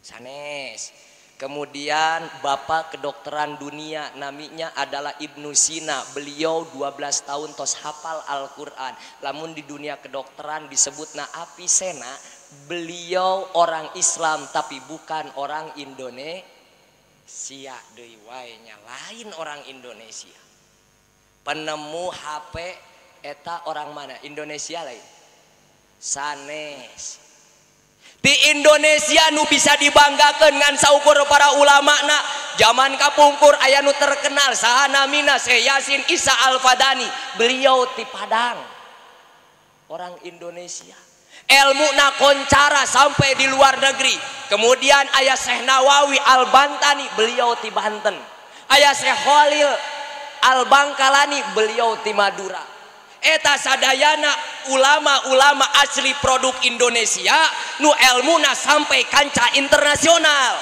Sanes. Kemudian bapak kedokteran dunia namanya adalah Ibnu Sina. Beliau 12 tahun tos hafal Al-Quran. Lamun di dunia kedokteran disebutna Avicenna, beliau orang Islam tapi bukan orang Indonesia. Deui wae nya lain orang Indonesia. Penemu HP eta orang mana? Indonesia lain. Sanes. Di Indonesia nu bisa dibanggakan ngan saukur para ulama na zaman kapungkur aya nu terkenal saha namina Syekh Yasin Isa Al-Fadani, beliau ti Padang, orang Indonesia, elmuna koncara sampai di luar negeri. Kemudian aya Syekh Nawawi Al-Bantani, beliau ti Banten. Aya Syekh Khalil Al-Bangkalani, beliau ti Madura. Eta sadayana ulama-ulama asli produk Indonesia nu elmuna sampai kancah internasional.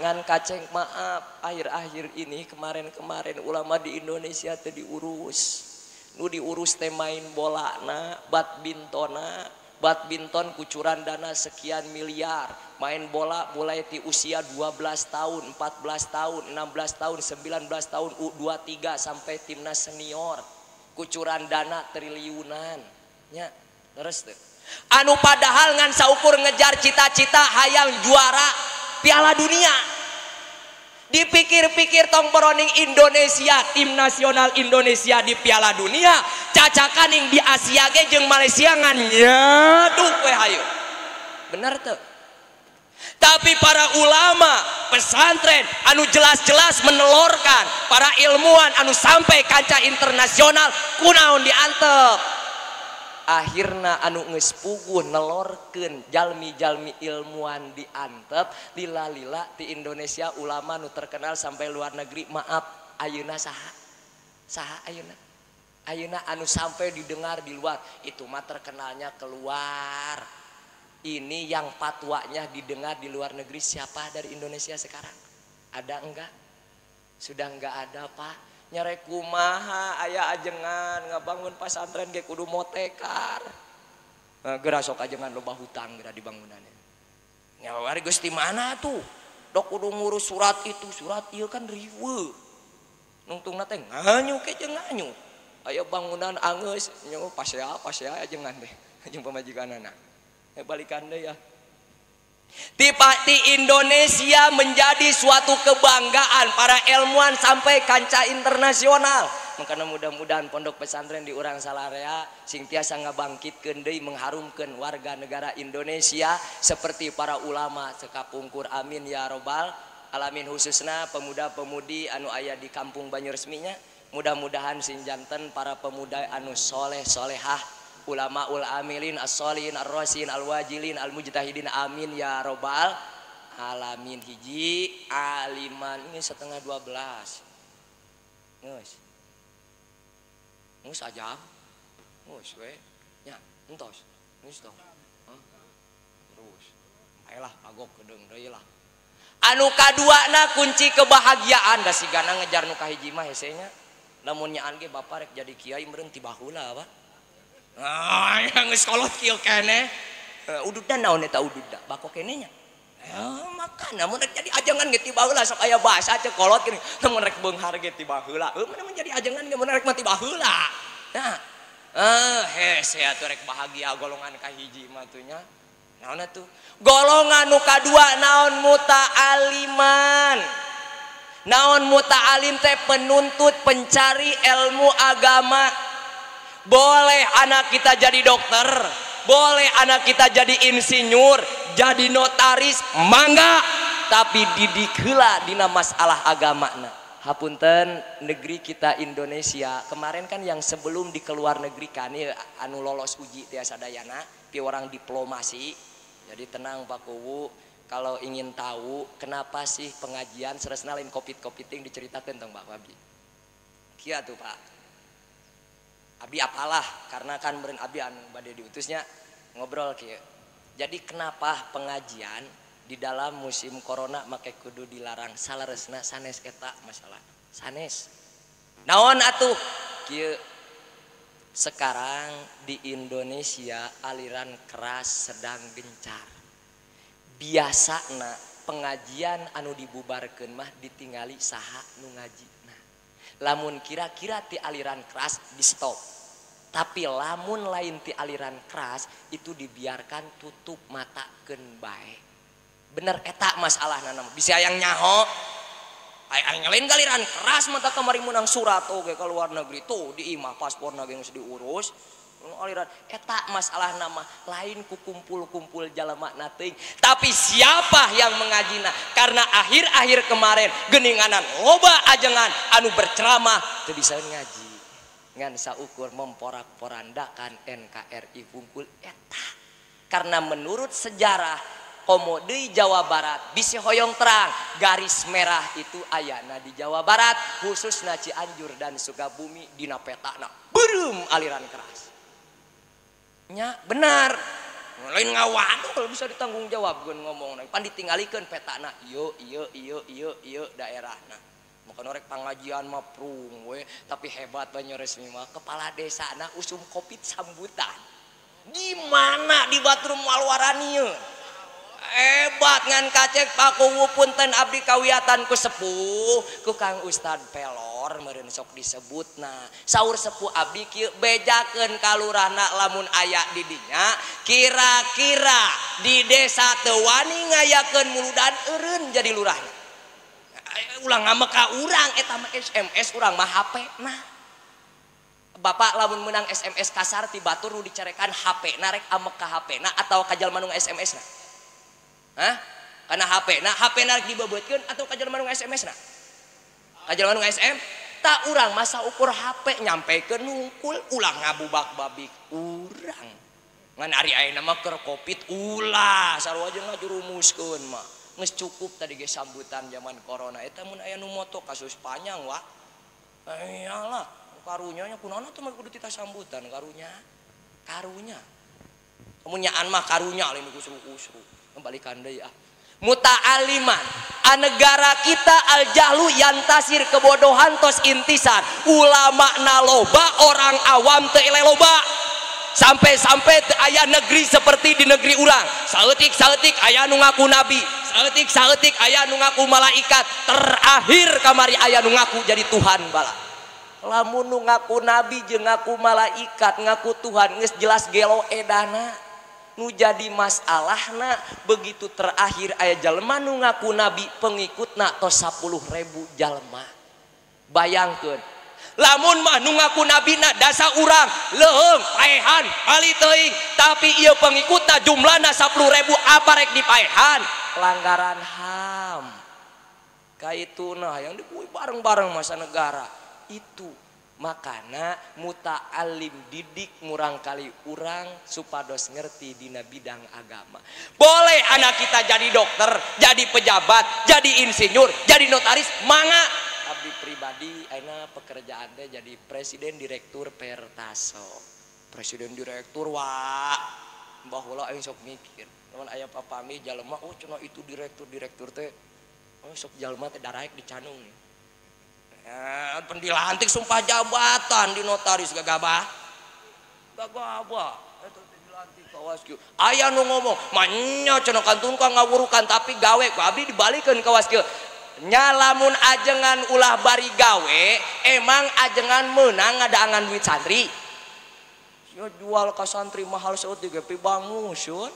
Ngan kaceng maaf akhir-akhir ini kemarin-kemarin ulama di Indonesia teu diurus. Nu diurus teh main bolana, badmintona, Badminton kucuran dana sekian miliar, main bola mulai di usia 12 tahun, 14 tahun, 16 tahun, 19 tahun, U23 sampai timnas senior, kucuran dana triliunan nya. Terus tuh anu padahal ngan saukur ngejar cita-cita hayang juara Piala Dunia, dipikir-pikir tong boroning Indonesia, tim nasional Indonesia di Piala Dunia cacakaning di Asia ge jeung Malaysia ngan nyeduk we hayu. Bener tuh. Tapi para ulama pesantren anu jelas-jelas menelorkan, para ilmuwan anu sampai kancah internasional kunaon diantep. Akhirna anu geus puguh nelorkeun jalmi-jalmi ilmuwan diantep, lila-lila di Indonesia ulama nu terkenal sampai luar negeri, maaf ayeuna saha? Saha ayeuna? Ayeuna anu sampai didengar di luar, itu mah terkenalnya keluar. Ini yang fatwanya didengar di luar negeri siapa dari Indonesia sekarang? Ada enggak? Sudah enggak ada, Pak. Nyarek kumaha aya ajengan ngabangun pasantren ge kudu motekar. Geura sok ajengan loba hutang geura dibangunannya. Nya ari geus di mana tuh? Dok kudu ngurus surat itu, surat ieu kan riweuh. Nungtungna teh nganyuk ge jeung nganyuk. Aya bangunan angeus nya pasea pasea ajengan teh jeung pamajikanana. Balikan deh ya. Di Indonesia menjadi suatu kebanggaan para ilmuwan sampai kancah internasional. Makanya mudah-mudahan pondok pesantren di urang salarea sing tiasa ngabangkitkeun deui, mengharumkeun warga negara Indonesia seperti para ulama sekapungkur, amin ya robbal alamin. Khususna pemuda-pemudi anu aya di kampung Banyuresminya, mudah-mudahan sing janten para pemuda anu soleh solehah, ulama ul amilin as-solihin ar-rasin al-wajilin al-mujtahidin, amin ya robbal alamin. Hiji aliman ini 11:30 geus geus aja geus we nya entos geus tong terus ayolah agok kedeung deui lah. Anu kaduana kunci kebahagiaan da sigana ngejar nu kahiji mah hese nya, lamun nyaan ge bapak rek jadi kiai meureun ti baheula Pak. Ah, yang geus kolot kieu keneh. Ududna naon eta ududna? Bako keneh nya. Maka namun rek jadi ajengan ge ti baheula sok aya bahasa cek kolot geuning. Namun rek beunghar ge ti baheula. Heuh mun jadi ajengan ge mun rek mah ti baheula. Nah, hese atuh rek bahagia golongan kahiji mah tuh nya. Naon atuh? Golongan nu kadua naon muta'aliman. Naon muta'alim teh penuntut pencari ilmu agama. Boleh anak kita jadi dokter, boleh anak kita jadi insinyur, jadi notaris, mangga, tapi didik heula dina masalah agamana. Hapunten, negeri kita Indonesia kemarin kan yang sebelum dikeluar negeri kan anu lolos uji tiasa dayana pi orang diplomasi. Jadi tenang Pak Kuwu, kalau ingin tahu kenapa sih pengajian seresna lain covid-coviting diceritakan tentang Pak Abi. Kieu tuh Pak. Abi apalah karena kan meureun abi anu bade diutusnya ngobrol kieu. Jadi kenapa pengajian di dalam musim corona make kudu dilarang saleresna sanes eta masalah. Sanes. Naon atuh? Kieu. Sekarang di Indonesia aliran keras sedang gencar. Biasana pengajian anu dibubarkeun mah ditingali saha nu ngajina. Lamun kira-kira ti aliran keras di stop. Tapi lamun lain ti aliran keras itu dibiarkan tutup mata keun bae. Bener eta masalahna mah. Bisa yang nyaho. Aya lain aliran keras mata kamari menang surat oge ka luar negeri tuh di imah pasporna ge geus diurus. Aliran eta masalah nama lain ku kumpul-kumpul jalma na teuing, tapi siapa yang mengajina? Karena akhir-akhir kemarin geninganan loba ajengan anu berceramah teu bisa ngaji. Ngan saukur memporak-porandakan NKRI wungkul eta. Karena menurut sejarah komo deui Jawa Barat bisi hoyong terang garis merah itu ayana di Jawa Barat khususna Cianjur dan Sukabumi dina petana beureum aliran keras. Nya benar. Lain ngawadul bisa ditanggung jawab geun ngomong pan ditinggalikeun petana ieu ieu ieu ieu ieu daerahna. Maka norek pengajian mah prung we, tapi hebat Banyuresmi mah kepala desana usum covid sambutan. Di mana di batur moal waranieun. Hebat ngan kacek Pak Kuwu punten abdi kawiatan ku sepuh ku Kang Ustad Pelor meureun sok disebutna. Saur sepuh abdi kieu bejakeun ka lurahna lamun aya di dinya kira-kira di desa teu wani ngayakeun muludan eureun jadi lurahna. Ulah ngamek ka urang eta mah SMS urang mah HP na. Bapak lamun menang SMS kasar ti batur nu dicarekan HP na rek amek ka HP na atawa ka jalma nu SMS na. Hah? Karena HP na, HP na rek dibebeutkeun atau ka jalma nu SMS na? Ka jalma nu SM? Tak urang masa ukur HP nyampekeun nungkul ulah ngabubak babik urang. Ngan ari ayeuna mah keur Covid ulah sarua jeung ngajurumuskeun mah. Geus cukup tadi ge sambutan zaman corona eta mun aya nu moto kasus panjang wa. Iyalah karunya nya kunaon atuh mah kudu titah sambutan karunya. Karunya. Mun nyaan mah karunya lain kusru-kusru. Balikan deui ah. Muta'aliman anegara kita al-jahlu yantasir kebodohan tos intisar ulama na loba orang awam teu ele loba sampai-sampai teu aya negeri seperti di negeri urang saeutik-saeutik aya nu ngaku nabi saeutik-saeutik aya nu ngaku malaikat terakhir kamari aya nu ngaku jadi Tuhan bala lamun nu ngaku nabi jeung ngaku malaikat ngaku Tuhan geus jelas gelo edana nu jadi masalahna begitu terakhir aya jalma nu ngaku nabi pengikutna tos 10.000 jalma bayangkeun lamun mah nu ngaku nabina dasa urang leuheung paehan bali teuing tapi ieu pengikutna jumlahna 10.000 apa rek dipaehan pelanggaran HAM kaituna hayang dikuy bareng-bareng masa negara itu. Makana muta'alim didik murangkali urang supados ngerti dina bidang agama. Boleh anak kita jadi dokter, jadi pejabat, jadi insinyur, jadi notaris, mangga. Abdi pribadi ayeuna pekerjaan teh jadi presiden direktur Pertaso. Presiden direktur wa. Baheula aing sok mikir, lamun aya papami jalma oh cenah itu direktur-direktur teh oh sok jalma teh daraek dicanung. Pendilantik sumpah jabatan di notaris gagabah gagabah eta teh dilantik kawas kieu aya nu ngomong manya cenah kantun ka ngawurukan tapi gawe ku abdi dibalikeun kawas kieu nya lamun ajengan ulah bari gawe emang ajengan meunang ngadaangan duit santri sia jual ka santri mahal saeutik ge pibanguseun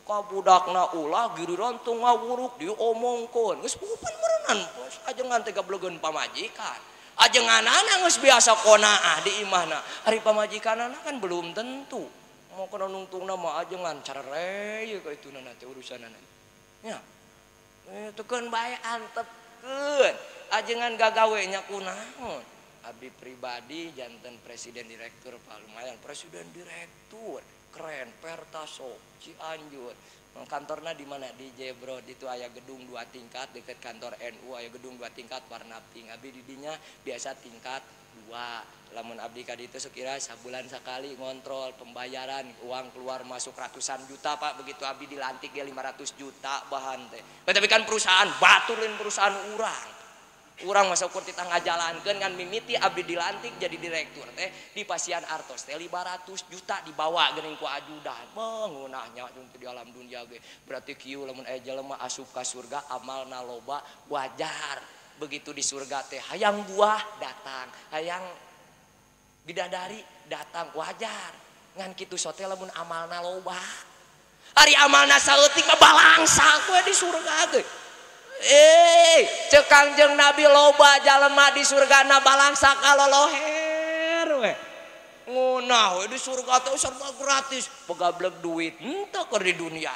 ka budakna ulah giliran teu ngawuruk diomongkeun geus pupupan meureunnan ajengan teh gablegeun pamajikan ajenganana geus biasa qonaah di imahna ari pamajikanana kan belum tentu mau kana nungtungna mah ajengan carere ka ituna teh urusanana nya teukeun bae antepkeun ajengan gagawe nya kunaon abdi pribadi janten presiden direktur Pak lumayan presiden direktur keren Pertaso Cianjur kantorna di mana di Jebrod itu aya gedung 2 tingkat deket kantor NU aya gedung 2 tingkat warna pink abdi di dinya biasa tingkat 2 lamun abdi ka ditu sekira sabulan sekali ngontrol pembayaran uang keluar masuk ratusan juta Pak begitu abdi dilantik ya 500 juta bahan teh tapi kan perusahaan baturin perusahaan urang urang masa ukur titah ngajalankeun kan mimiti abdi dilantik jadi direktur teh di pasian artos teh 500 juta dibawa geuning ku ajudan mengunahnya jeung di alam dunia ge berarti kieu lamun aya jelema asup ka surga amalna loba wajar begitu di surga teh hayang buah datang hayang bidadari datang wajar ngan kitu sote lamun amalna loba ari amalna saeutik mah balangsa we di surga ge. Cek Kangjeng Nabi loba jalema di surgana balangsa kaloloher we. Ngunah we di surga teh serba gratis, pegableg duit henteu keur di dunia.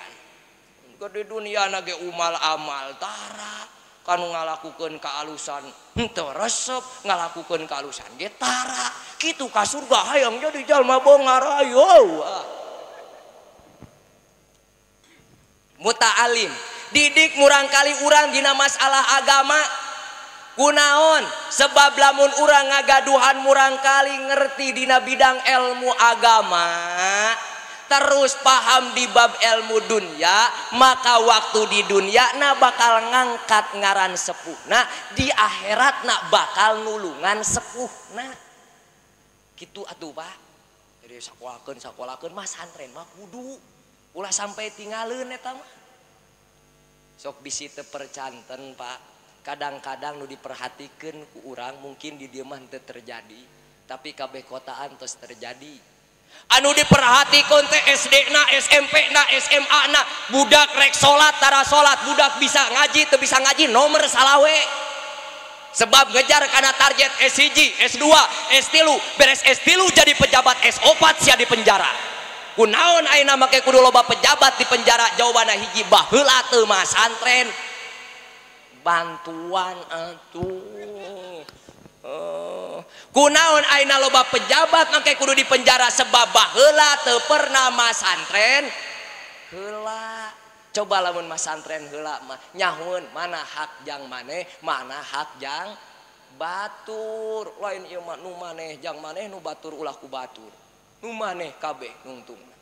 Keur di dunia na ge umal amal tara, kanu ngalakukeun kaalusan henteu resep, ngalakukeun kaalusan ge tara. Kitu ka surga hayang jadi jalma bongar ayo. Muta'alim didik murangkali urang dina masalah agama kunaon sebab lamun urang ngagaduhan murangkali ngerti dina bidang ilmu agama terus paham di bab ilmu dunia maka waktu di dunia na bakal ngangkat ngaran sepuhna di akhirat na bakal nulungan sepuhna gitu atuh Pak. Jadi sakolakeun mah santren mah kudu ulah sampai tinggalin eta mah. Sok bisi teu percanten Pak. Kadang-kadang nu diperhatikeun ku urang mungkin di dieu mah teu terjadi, tapi kabeh kotaan tos terjadi. Anu diperhatikeun teh SD na, SMP na, SMA na, budak rek salat tara salat, budak bisa ngaji teu bisa ngaji nomor salawe. Sebab ngejar karena target S1, S2, S3, beres S3 jadi pejabat, S4 sia di penjara. Kunaon ayeuna make kudu loba pejabat di penjara? Jawabanna hiji, baheula teu masantren. Bantuan atuh. Kunaon ayeuna loba pejabat make kudu di penjara? Sebab baheula teu pernah masantren heula. Coba lamun masantren heula mah nyahueun mana hak jang maneh, mana hak jang batur. Lain ieu mah nu maneh jang maneh, nu batur ulah ku batur. Nu maneh kabeh nungtungna.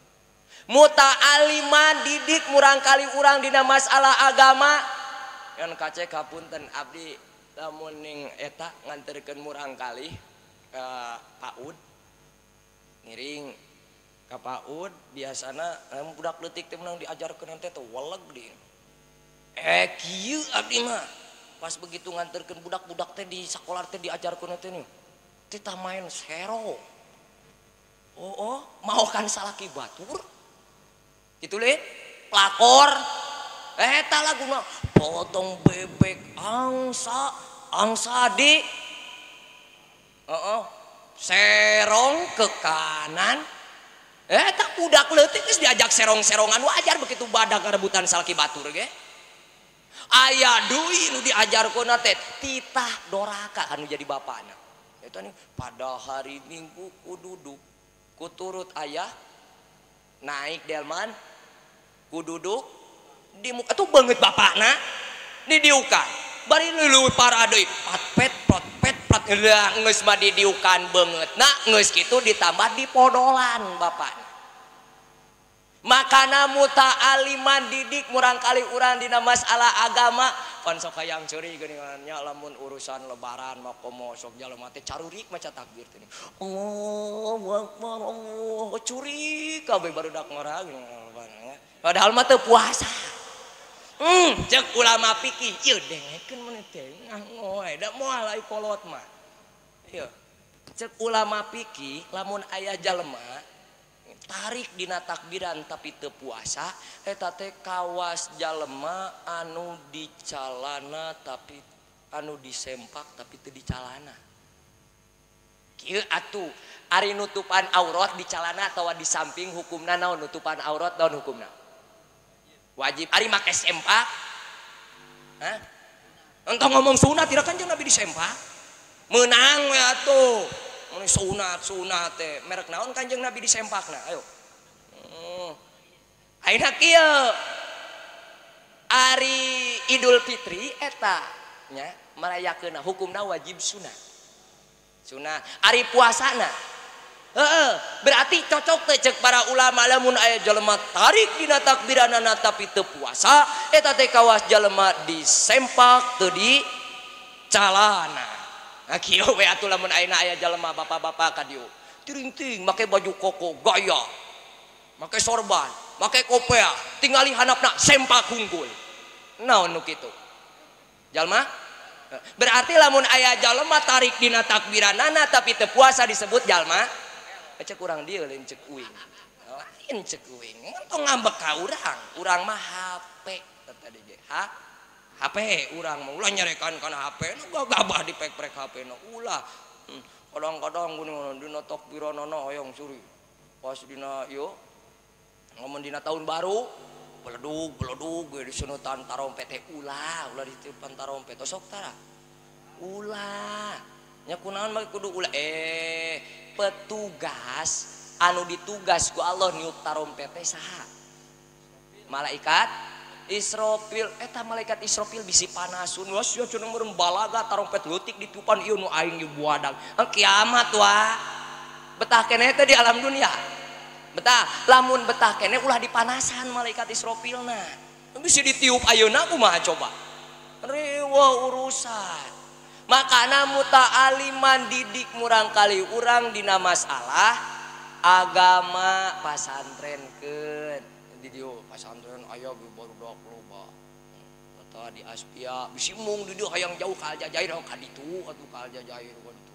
Muta'aliman didik murangkali urang dina masalah agama. Yang kacek hapunten abdi lamun ning eta nganterkeun murangkali ka PAUD ngiring ka PAUD biasana budak leutik teh meunang diajarkeun teh weleg di. Kieu abdi mah pas begitu nganterkeun budak-budak teh di sakola teh diajarkeun teh nih. Teh tah main sero. Oh, mau kan salaki batur. Kitu le pelakor. Eta laguna potong bebek angsa angsa di serong ke kanan. Tak budak leutik geus diajak serong-serongan wajar begitu badak rebutan salaki batur ge. Aya deui nu diajarkeun teh titah doraka anu jadi bapana. Eta nih pada hari Minggu ku duduk ku turut ayah naik delman ku duduk di muka tuh banget bapakna didiukan bari leuwih parah deui patpet protpet prat lah geus mah didiukan beungeutna geus kitu ditambah dipodolan bapakna. Makana muta'aliman didik murangkali urang dina masalah agama pan sok hayang ceuri geuningan nya lamun urusan lebaran mah komo sok jalma teh carurik maca takbir teh Allahu akbar Allah curi kabeh barudak ngora geuningan padahal mah teu puasa. Cek ulama fikih ieu dengekeun mun teh ngoe da moal ai kolot mah. Ieu cek ulama fikih lamun aya jalma tarik dina takbiran tapi teu puasa eta teh kawas jalma anu dicalana tapi anu disempak tapi teu dicalana. Kieu atuh ari nutupan aurat dicalana atawa di samping hukumna naon nutupan aurat naon hukumna? Wajib. Ari make sempak? Hah? Entah ngomong sunat tidak kan jeung Nabi disempak? Meunang we atuh. Mun sunat sunat teh merek naon kanjeng Nabi disempakna? Ayo. Ayeuna kieu. Ari Idul Fitri eta nya merayakeunna hukumna wajib sunat. Sunat. Ari puasana heeh, berarti cocok teh cek para ulama lamun aya jelema tarik dina takbiranana tapi teu puasa eta teh kawas jelema disempak teu di calana. Nah kieu we atuh lamun ayeuna aya jelema bapak-bapak ka dieu tiring-ting make baju koko gaya, make sorban, make kopea, tingali handapna sempak hungkul. Naon nu kitu? Jalma? Berarti lamun aya jalma tarik dina takbiranana tapi teu puasa disebut jalma. Cek urang dieu lain cek uing. Lain cek uing. Entong ngambek ka urang. Urang mah HP tadi ge. HP urang mah ulah nyarekan kana HP nu gagabah dipek-prek HP nu ulah. Kadang-kadang geuning dina takbiranana hoyong suri. Pas dina ieu ngomong dina tahun baru beledug-beledug ge disenutan tarompet teh ulah, ulah ditiupan tarompet sok tara. Ulah. Nya kunaon mah kudu ulah petugas anu ditugas ku Allah niup tarompet teh saha? Malaikat Israfil. Eta malaikat Israfil bisi panasun wah sia cenah meureun balaga tarompet leutik ditiupan ieu nu aing ieu buadag. Kiamat wa. Betah keneh teh di alam dunia. Betah, lamun betah keneh ulah dipanasan malaikat Israfilna. Bisi ditiup ayeuna kumaha coba? Riweuh urusan. Makana muta'aliman didik murangkali urang dina masalah Agama pasantrenkeun di dieu pasantren aya barudak loba. Eta di Aspia bisi mung di dieu hayang jauh ka Aljazair ka ditu atuh ka Aljazair ka ditu.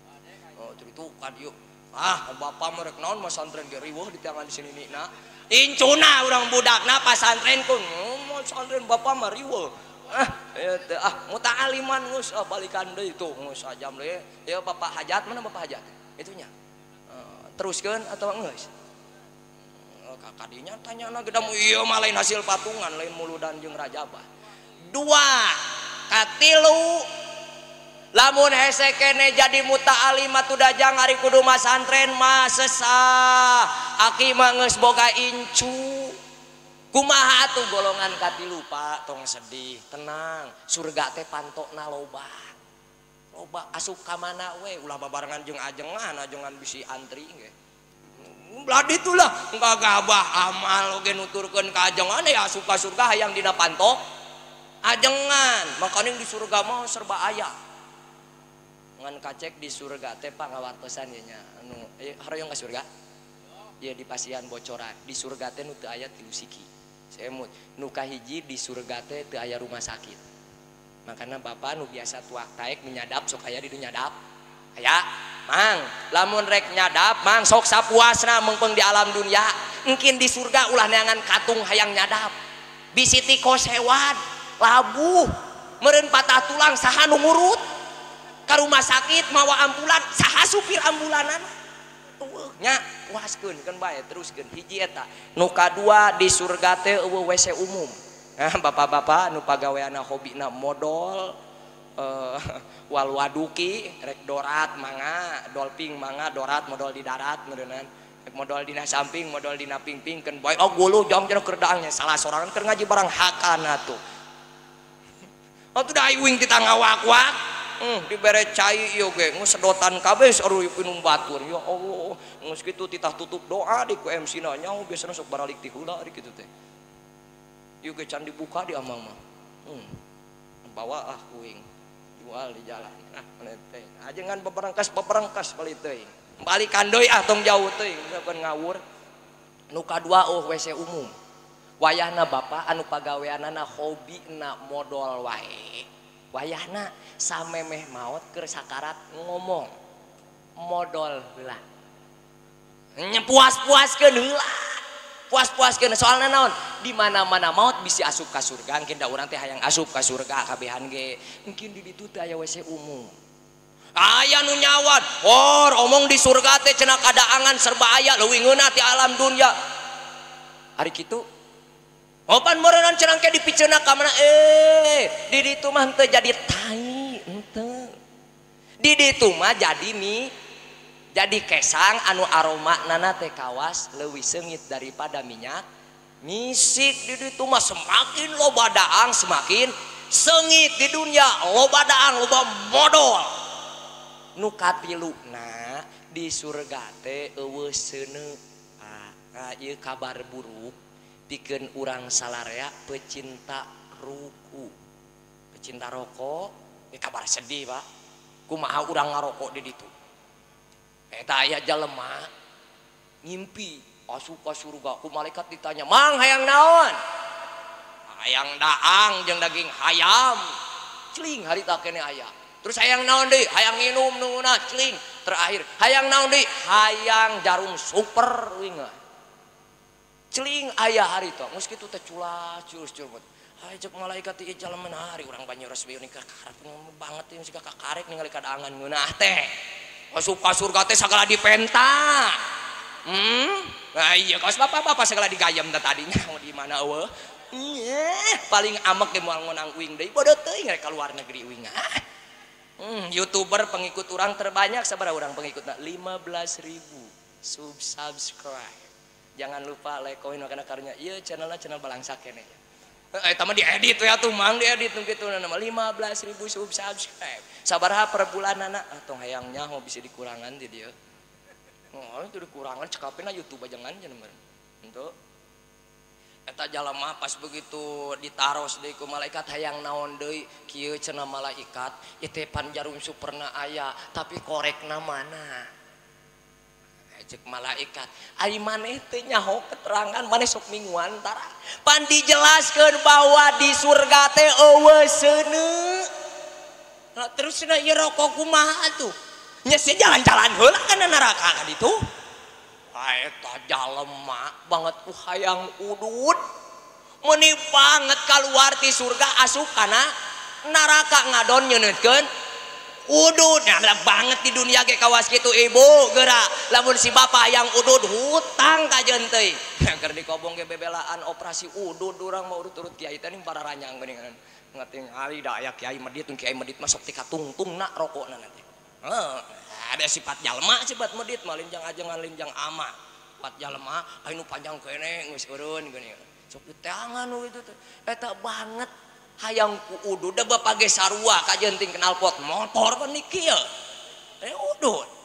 Oh ditu ka dieu. Ah bapak mah rek naon masantren ge riweuh di tangan sini nina. Incuna urang budakna pasantren kun. Pasantren bapak mah riweuh. Ah teu ah muta'aliman geus ah balikan deui tuh geus sajam deui. Ya bapak hajat mana bapak hajat? Itunya. Teruskeun atau geus? Kadinya tanyana gedam ieu mah lain hasil patungan lain muludan jeung rajabah. Dua, katilu lamun hese kene jadi muta'alim atuh dajang ari kudu masantren mah sesah. Aki mah geus boga incu. Kumaha atuh golongan katilu Pak, tong sedih, tenang. Surga teh pantokna loba. Loba asup ka mana we ulah babarengan jeung ajengan, ajengan bisi antri ge. Belah ditulah gagabah amal oge nuturkeun ka ajengan ya asup ka surga hayang dina pantok ajengan. Makaning di surga mah serba aya. Ngan kacek di surga teh Pak ngawartosan ye nya anu hoyong ka surga? Ye di pasian bocoran di surga teh nu teu aya tilu siki. Semut nu kahiji di surga teh teu aya rumah sakit. Makana bapak nu biasa tuak taek menyadap sok aya di dieu nyadap. Aya mang lamun rek nyadap mang sok sapuasna meungpeung di alam dunia. Engkin di surga ulah neangan katung hayang nyadap. Bisi tikos hewan labuh meureun patah tulang saha nu ngurut? Ka rumah sakit mawa ambulan saha supir ambulanana? Eueuh nya puaskeun keun bae teruskeun hiji eta. Nu kadua di surga teh eueuh WC umum. Nah, bapak-bapak nu pagaweana hobina modol walwaduki rek dorat mangga dolping mangga dorat modol di darat meureunnan rek modol dina samping modol dina pingping keun bae oh guluh jam cenah keur daangnya salah sorangan keur ngaji barang hakana tuh. Atuh da uing kita ngawak-wak dibere cai ieu ge geus sedotan kabeh saruy pinum batur ya Allah geus kitu titah tutup doa di ku MC na nyaho biasana sok baralik ti heula ari kitu teh. Ieu ge can dibuka di amang mah. Bawa ah kuing jual di jalan. Ah teh. Ajengan beberangkas balik teuing. Balikan deui ah tong jauh teuing misalkan ngawur. Nu kadua oh WC umum. Wayahna bapak anu pagaweanana hobina modol wae. Wayahna samemeh maot keur sakarat ngomong modol heula. Nya puas-puaskeun heula. Puas-puaskeun soalna naon? Di mana-mana maot bisi asup ka surga, engkin da urang teh hayang asup ka surga kabehan ge. Engkin di ditu teh aya WC umum. Aya nu nyawan, hor omong di surga teh cenah kadaangan serba aya leuwih ngeunah ti alam dunya. Ari kitu opan meureunnan cenah ke dipiceuna ka mana di ditu mah henteu jadi tai henteu. Di ditu mah jadi mi jadi kesang anu aroma nana teh kawas leuwih seungit daripada minyak misik. Di ditu mah semakin loba daang semakin seungit di dunia loba daang loba modol. Nu katiluna di surga teh eueuh seuneu. Ah ieu kabar buruk pikeun urang salarea pecinta ruku pecinta rokok. Ieu kabar sedih Pak, kumaha urang ngarokok di ditu. Eta aya jelema ngimpi asup ka surga ku malaikat ditanya, "Mang hayang naon?" Hayang daang jeung daging hayam. Cling harita kene aya. Terus hayang naon deui? Hayang nginum nu ngeunah cling. Terakhir hayang naon deui? Hayang jarum super uing. Cling aya harita. Geus kitu teh culas culus culus. Hai cek malaikat ieu jalema hari urang Banyuresmi ieu kakarep banget ieu siga kakarek ningali kadaangan ngeunah teh. Asup ka surga teh sagala dipenta. Nah iya kaos bapak-bapak segala digayem teh tadinya mau di mana eueuh. Paling amek ge moal ngonang uing deui bodoh teuing rek ka luar negeri uing. YouTuber pengikut urang terbanyak sabaraha urang pengikutna? 15.000 subscribe. Jangan lupa like, komen, makana karunya ieu channelna channel balangsa keneh. Eta mah diedit we atuh mang diedit nu kitu na mah 15.000 subscribe. Sabaraha per bulanana? Ah tong hayang nyaho bisa dikurangan di dieu. Oh, itu dikurangan cekapena YouTube ajangan cenah meureun. Henteu. Eta jalema pas begitu ditaros deui ku malaikat hayang naon deui kieu cenah malaikat ieu teh pan jarum superna aya tapi korekna mana. Cek malaikat ari maneh teh nyaho keterangan maneh sok mingguan tara pan dijelaskeun bahwa di surga teh eueuh seuneu. Nah, terus na ieu rokok kumaha atuh? Nya sia jalan-jalan heula kana neraka ka ditu. Eta jalema banget ku hayang udud. Meuni banget kaluar ti surga asup kana neraka ngadon nyeunetkeun udud. Nah, banget di dunia ge kawas kitu ibu geura lamun si bapak yang udud hutang ka jeung teuing. Keur dikobong ge bebelaan operasi udud urang mah urut-urut kiai teh ning pararanyang geuningan. Ngatingali da aya kiai medit, kiai medit masuk ti katungtungna rokokna nanti. Heeh, ada sifat jalma sifat medit mah linjang ajengan linjang ama. Sifat jalma anu panjang keneh geus eureun geuningan. Sok diteangan nu kitu teh. Eta banget hayang ku udud da bapak ge sarua kajenting knalpot motor pan kieu. Udud.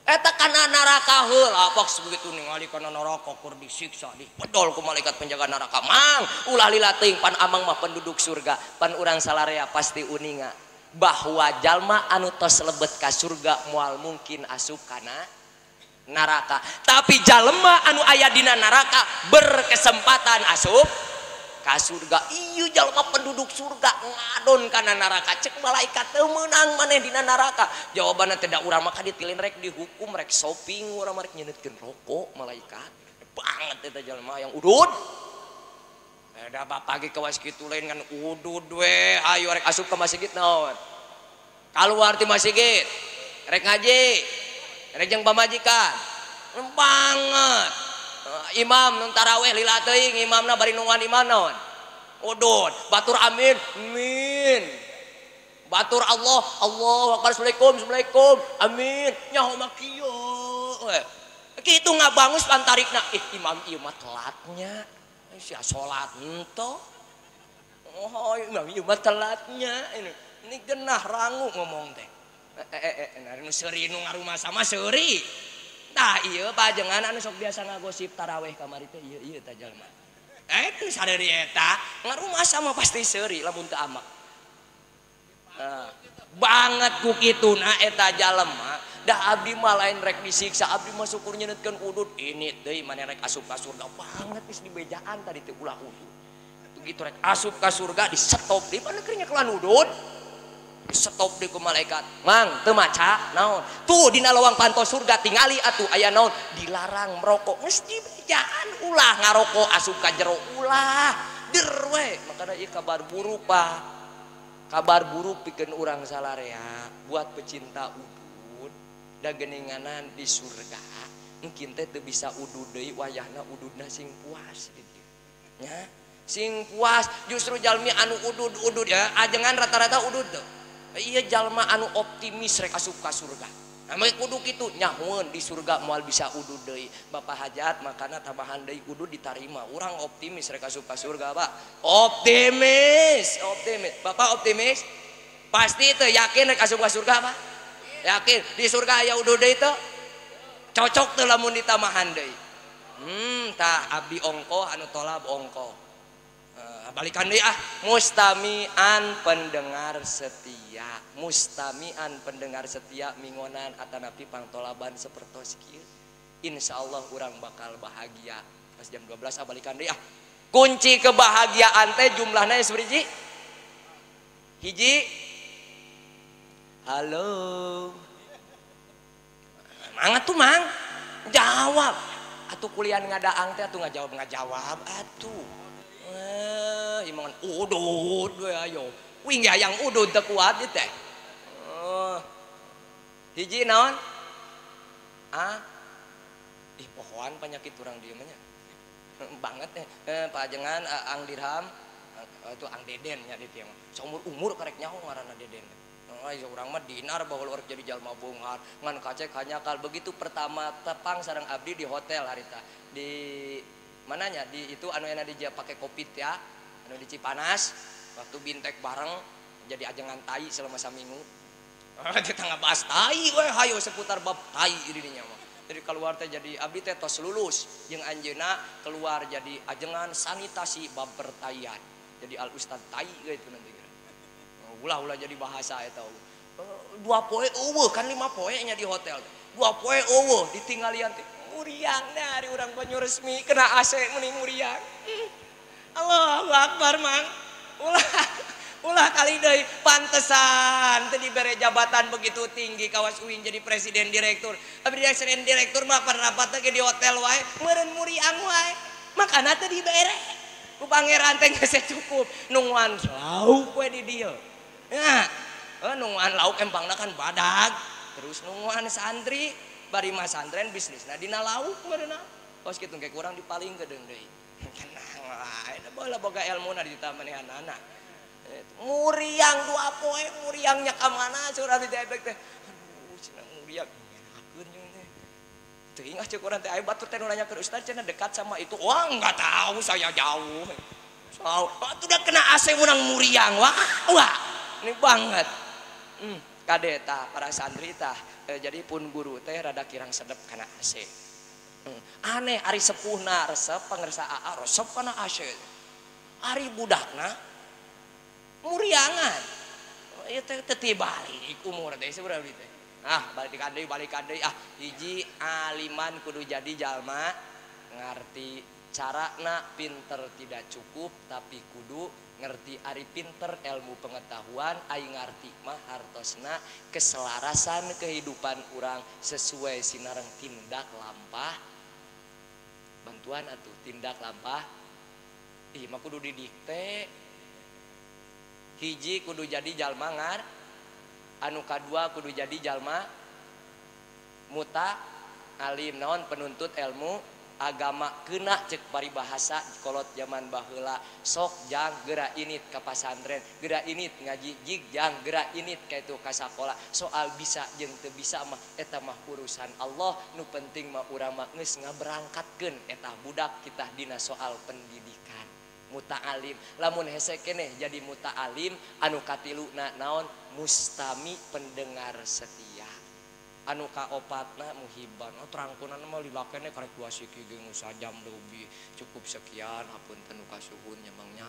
Eta kana neraka heula pak begitu ningali kana neraka keur disiksa dipedol ku malaikat penjaga neraka. Mang ulah lila teuing pan amang mah penduduk surga pan urang salarea pasti uninga bahwa jalma anu tos lebet ka surga moal mungkin asup kana neraka, tapi jalma anu aya dina neraka berkesempatan asup ka surga. Ieu jalma penduduk surga ngadon kana neraka cek malaikat teu meunang maneh dina neraka. Jawabanna teh da urang mah kaditilin rek dihukum rek shopping urang mah rek nyeunetkeun rokok malaikat. Banget eta jalma yang udud. Da bapak ge kawas kitu lain ngan udud we ayo rek asup ka masjid naon. Kaluar ti masjid rek ngaji rek jeung pamajikan. Banget. Imam nun tarawih lila teuing imamna bari nungguan imam naon udud batur amin amin batur Allah Allah akbar assalamualaikum assalamualaikum amin nyaho mah kieu kitu ngabangus pantarikna ih imam ieu mah telatnya sia salat henteu oh imam ieu mah telatnya ini genah rangu ngomong teh nu seuri nu ngarumah sama seuri. Tah ieu pajengan anu sok biasa ngagosip taraweh kamari teh ieu ieu tah jalma. Itu sadeuri eta ngarumah sama pasti seuri lamun teu amak. Nah, banget ku kituna eta jalma. Da abdi mah lain rek disiksa, abdi mah syukur nyeunetkeun udud. Ini deui maneh rek asup ka surga banget geus dibejaan tadi teh ulah udud. Begitu rek asup ka surga di stop deui mana keur nyekelan udud. Stop di ku malaikat mang teu maca naon tuh dina lawang panto surga tingali atuh aya naon dilarang merokok geus dibejaan ulah ngarokok asup ka jero ulah der we. Makana ieu kabar buruk Pak, kabar buruk pikeun urang salarea buat pecinta udud da geuninganan di surga mungkin teh teu bisa udud deui wayahna ududna sing puas gitu nya sing puas. Justru jalmi anu udud-udud ya ajengan rata-rata udud tuh iya jalma anu optimis rek asup ka surga. Nah, make kudu kitu nyahoeun di surga moal bisa udud deui. Bapak hajat makana tambahan deui udud ditarima. Urang optimis rek asup ka surga, Pak. Optimis, optimis. Bapak optimis? Pasti teu yakin rek asup ka surga, Pak? Yakin di surga aya udud deui teu? Cocok teu lamun ditambahan deui. Tah abdi ongkoh anu tolab ongkoh. Balikan deui ah, mustamian pendengar setia, mustamian pendengar setia mingonan atanapi pangtolaban sapertos kieu. Insyaallah urang bakal bahagia. Pas jam 12 ah balikan deui ah. Kunci kebahagiaan teh jumlahna sabaraha? Hiji. Halo. Mang atuh mang. Jawab. Atuh kuliah ngadaang teh atuh ngajawab atuh. Imangan udud we ayo. Wing hayang udud teu kuat ieu teh. Hiji naon? Ah. Ih pohoan penyakit urang dieu mah nya. Banget pajengan Ang Dirham itu Ang Deden nya di dieu mah. Saumur-umur karek nyaho ngaranna Deden. Urang mah dinar baheula urang jadi jalma beunghar ngan kacek hanyakal. Begitu pertama tepang sareng abdi di hotel harita. Di mananya di itu anu enak di pakai kopi ya anu di Cipanas waktu bintek bareng jadi ajengan tai selama saminggu kita ngebahas tai we hayo seputar bab tai dirinya mah. Jadi keluar teh jadi abdi teh tos lulus jeung anjeunna keluar jadi ajengan sanitasi bab pertaian jadi al ustad tai gitu nanti ulah-ulah jadi bahasa eta 2 poe eueuh kan 5 poe nya di hotel 2 poe eueuh ditinggalian teh Muriang dari urang Banyu Resmi kena AC meni muriang. Allahu Akbar mang. Ulah kali deui pantesan teu dibere jabatan begitu tinggi kawas uing jadi presiden direktur. Tapi presiden direktur mah rapat teh di hotel wae, meureun muriang wae. Makana teu dibere. Ku pangeran teh geus cukup nungguan lauk we di dieu. Nah, nungguan lauk empangna kan badag. Terus nungguan santri, bari mah santren bisnisna dina lauk meureunna. Kos kitu ge kurang dipaling geudeung deui. Tenang lah, eta baheula boga elmuna ditamanehanana. Muriang dua poe muriangnya ka mana surah di ebek teh. Aduh cenah muriang ngerakeun jeung teh. Teuing ah ceuk urang teh aya batur teh nu nanya ke ustaz cenah dekat sama itu. Wah enggak tahu saya jauh. So, udah kena AC urang muriang. Wah, wah. Ini banget. Kade tah para santri tah jadi pun guru teh rada kirang sedep kana AC. Aneh ari sepuhna resep pangersa AA resep kana AC. Ari budakna muriangan ieu teh teu balik umur teh sabarapa teh. Ah balik deui ah hiji aliman kudu jadi jalma ngarti carana pinter tidak cukup tapi kudu ngerti ari pinter ilmu pengetahuan ai ngarti mah hartosna keselarasan kehidupan urang sesuai sinareng tindak lampah bantuan atuh tindak lampah ih mah kudu didikte. Hiji kudu jadi jalma ngar, anu kadua kudu jadi jalma muta alim naon penuntut ilmu agama kena cek paribahasa kolot zaman baheula sok jang geura init ka pasantren geura init ngaji jig jang geura init ka itu ka sakola soal bisa jeung teu bisa mah eta mah urusan Allah nu penting mah urang mah geus ngaberangkatkeun eta budak kita dina soal pendidikan muta'alim lamun hese keneh jadi muta'alim anu katiluna naon mustami pendengar setia anu kaopatna muhiban oh terangkunan mah lila keneh karek dua siki ge sajam leuwih cukup sekian hapunten nu kasuhun nya mangnya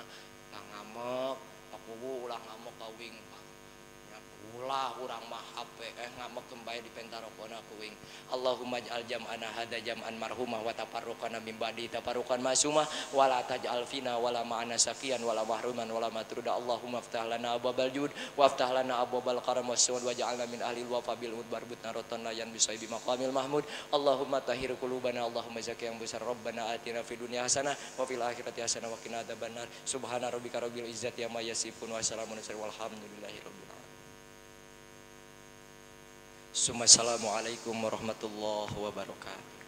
ngamek aku ulah ngamek ka wing nya ulah urang mah HP ngamek bae di pentarokona ku wing. Allahumma ij'al jam'ana hadza jam'an marhumah wa tafarruqana min ba'di tafarruqan ma'sumah wa la taj'al fina wala ma'ana saqiyan wala mahruman wala matruda. Allahumma aftah lana abwabal jud wa aftah lana abwabal karam was-sud waj'alna min ahli al-wafa bil ud barbutna rotan layan bisaibi maqamil mahmud. Allahumma tahhir qulubana Allahumma zaki yang besar. Rabbana atina fid dunya hasanah wa fil akhirati hasanah wa qina adzabannar. Subhana rabbika rabbil izzati amma yasifun wa salamun walhamdulillahi rabbil alamin. Assalamualaikum warahmatullahi wabarakatuh.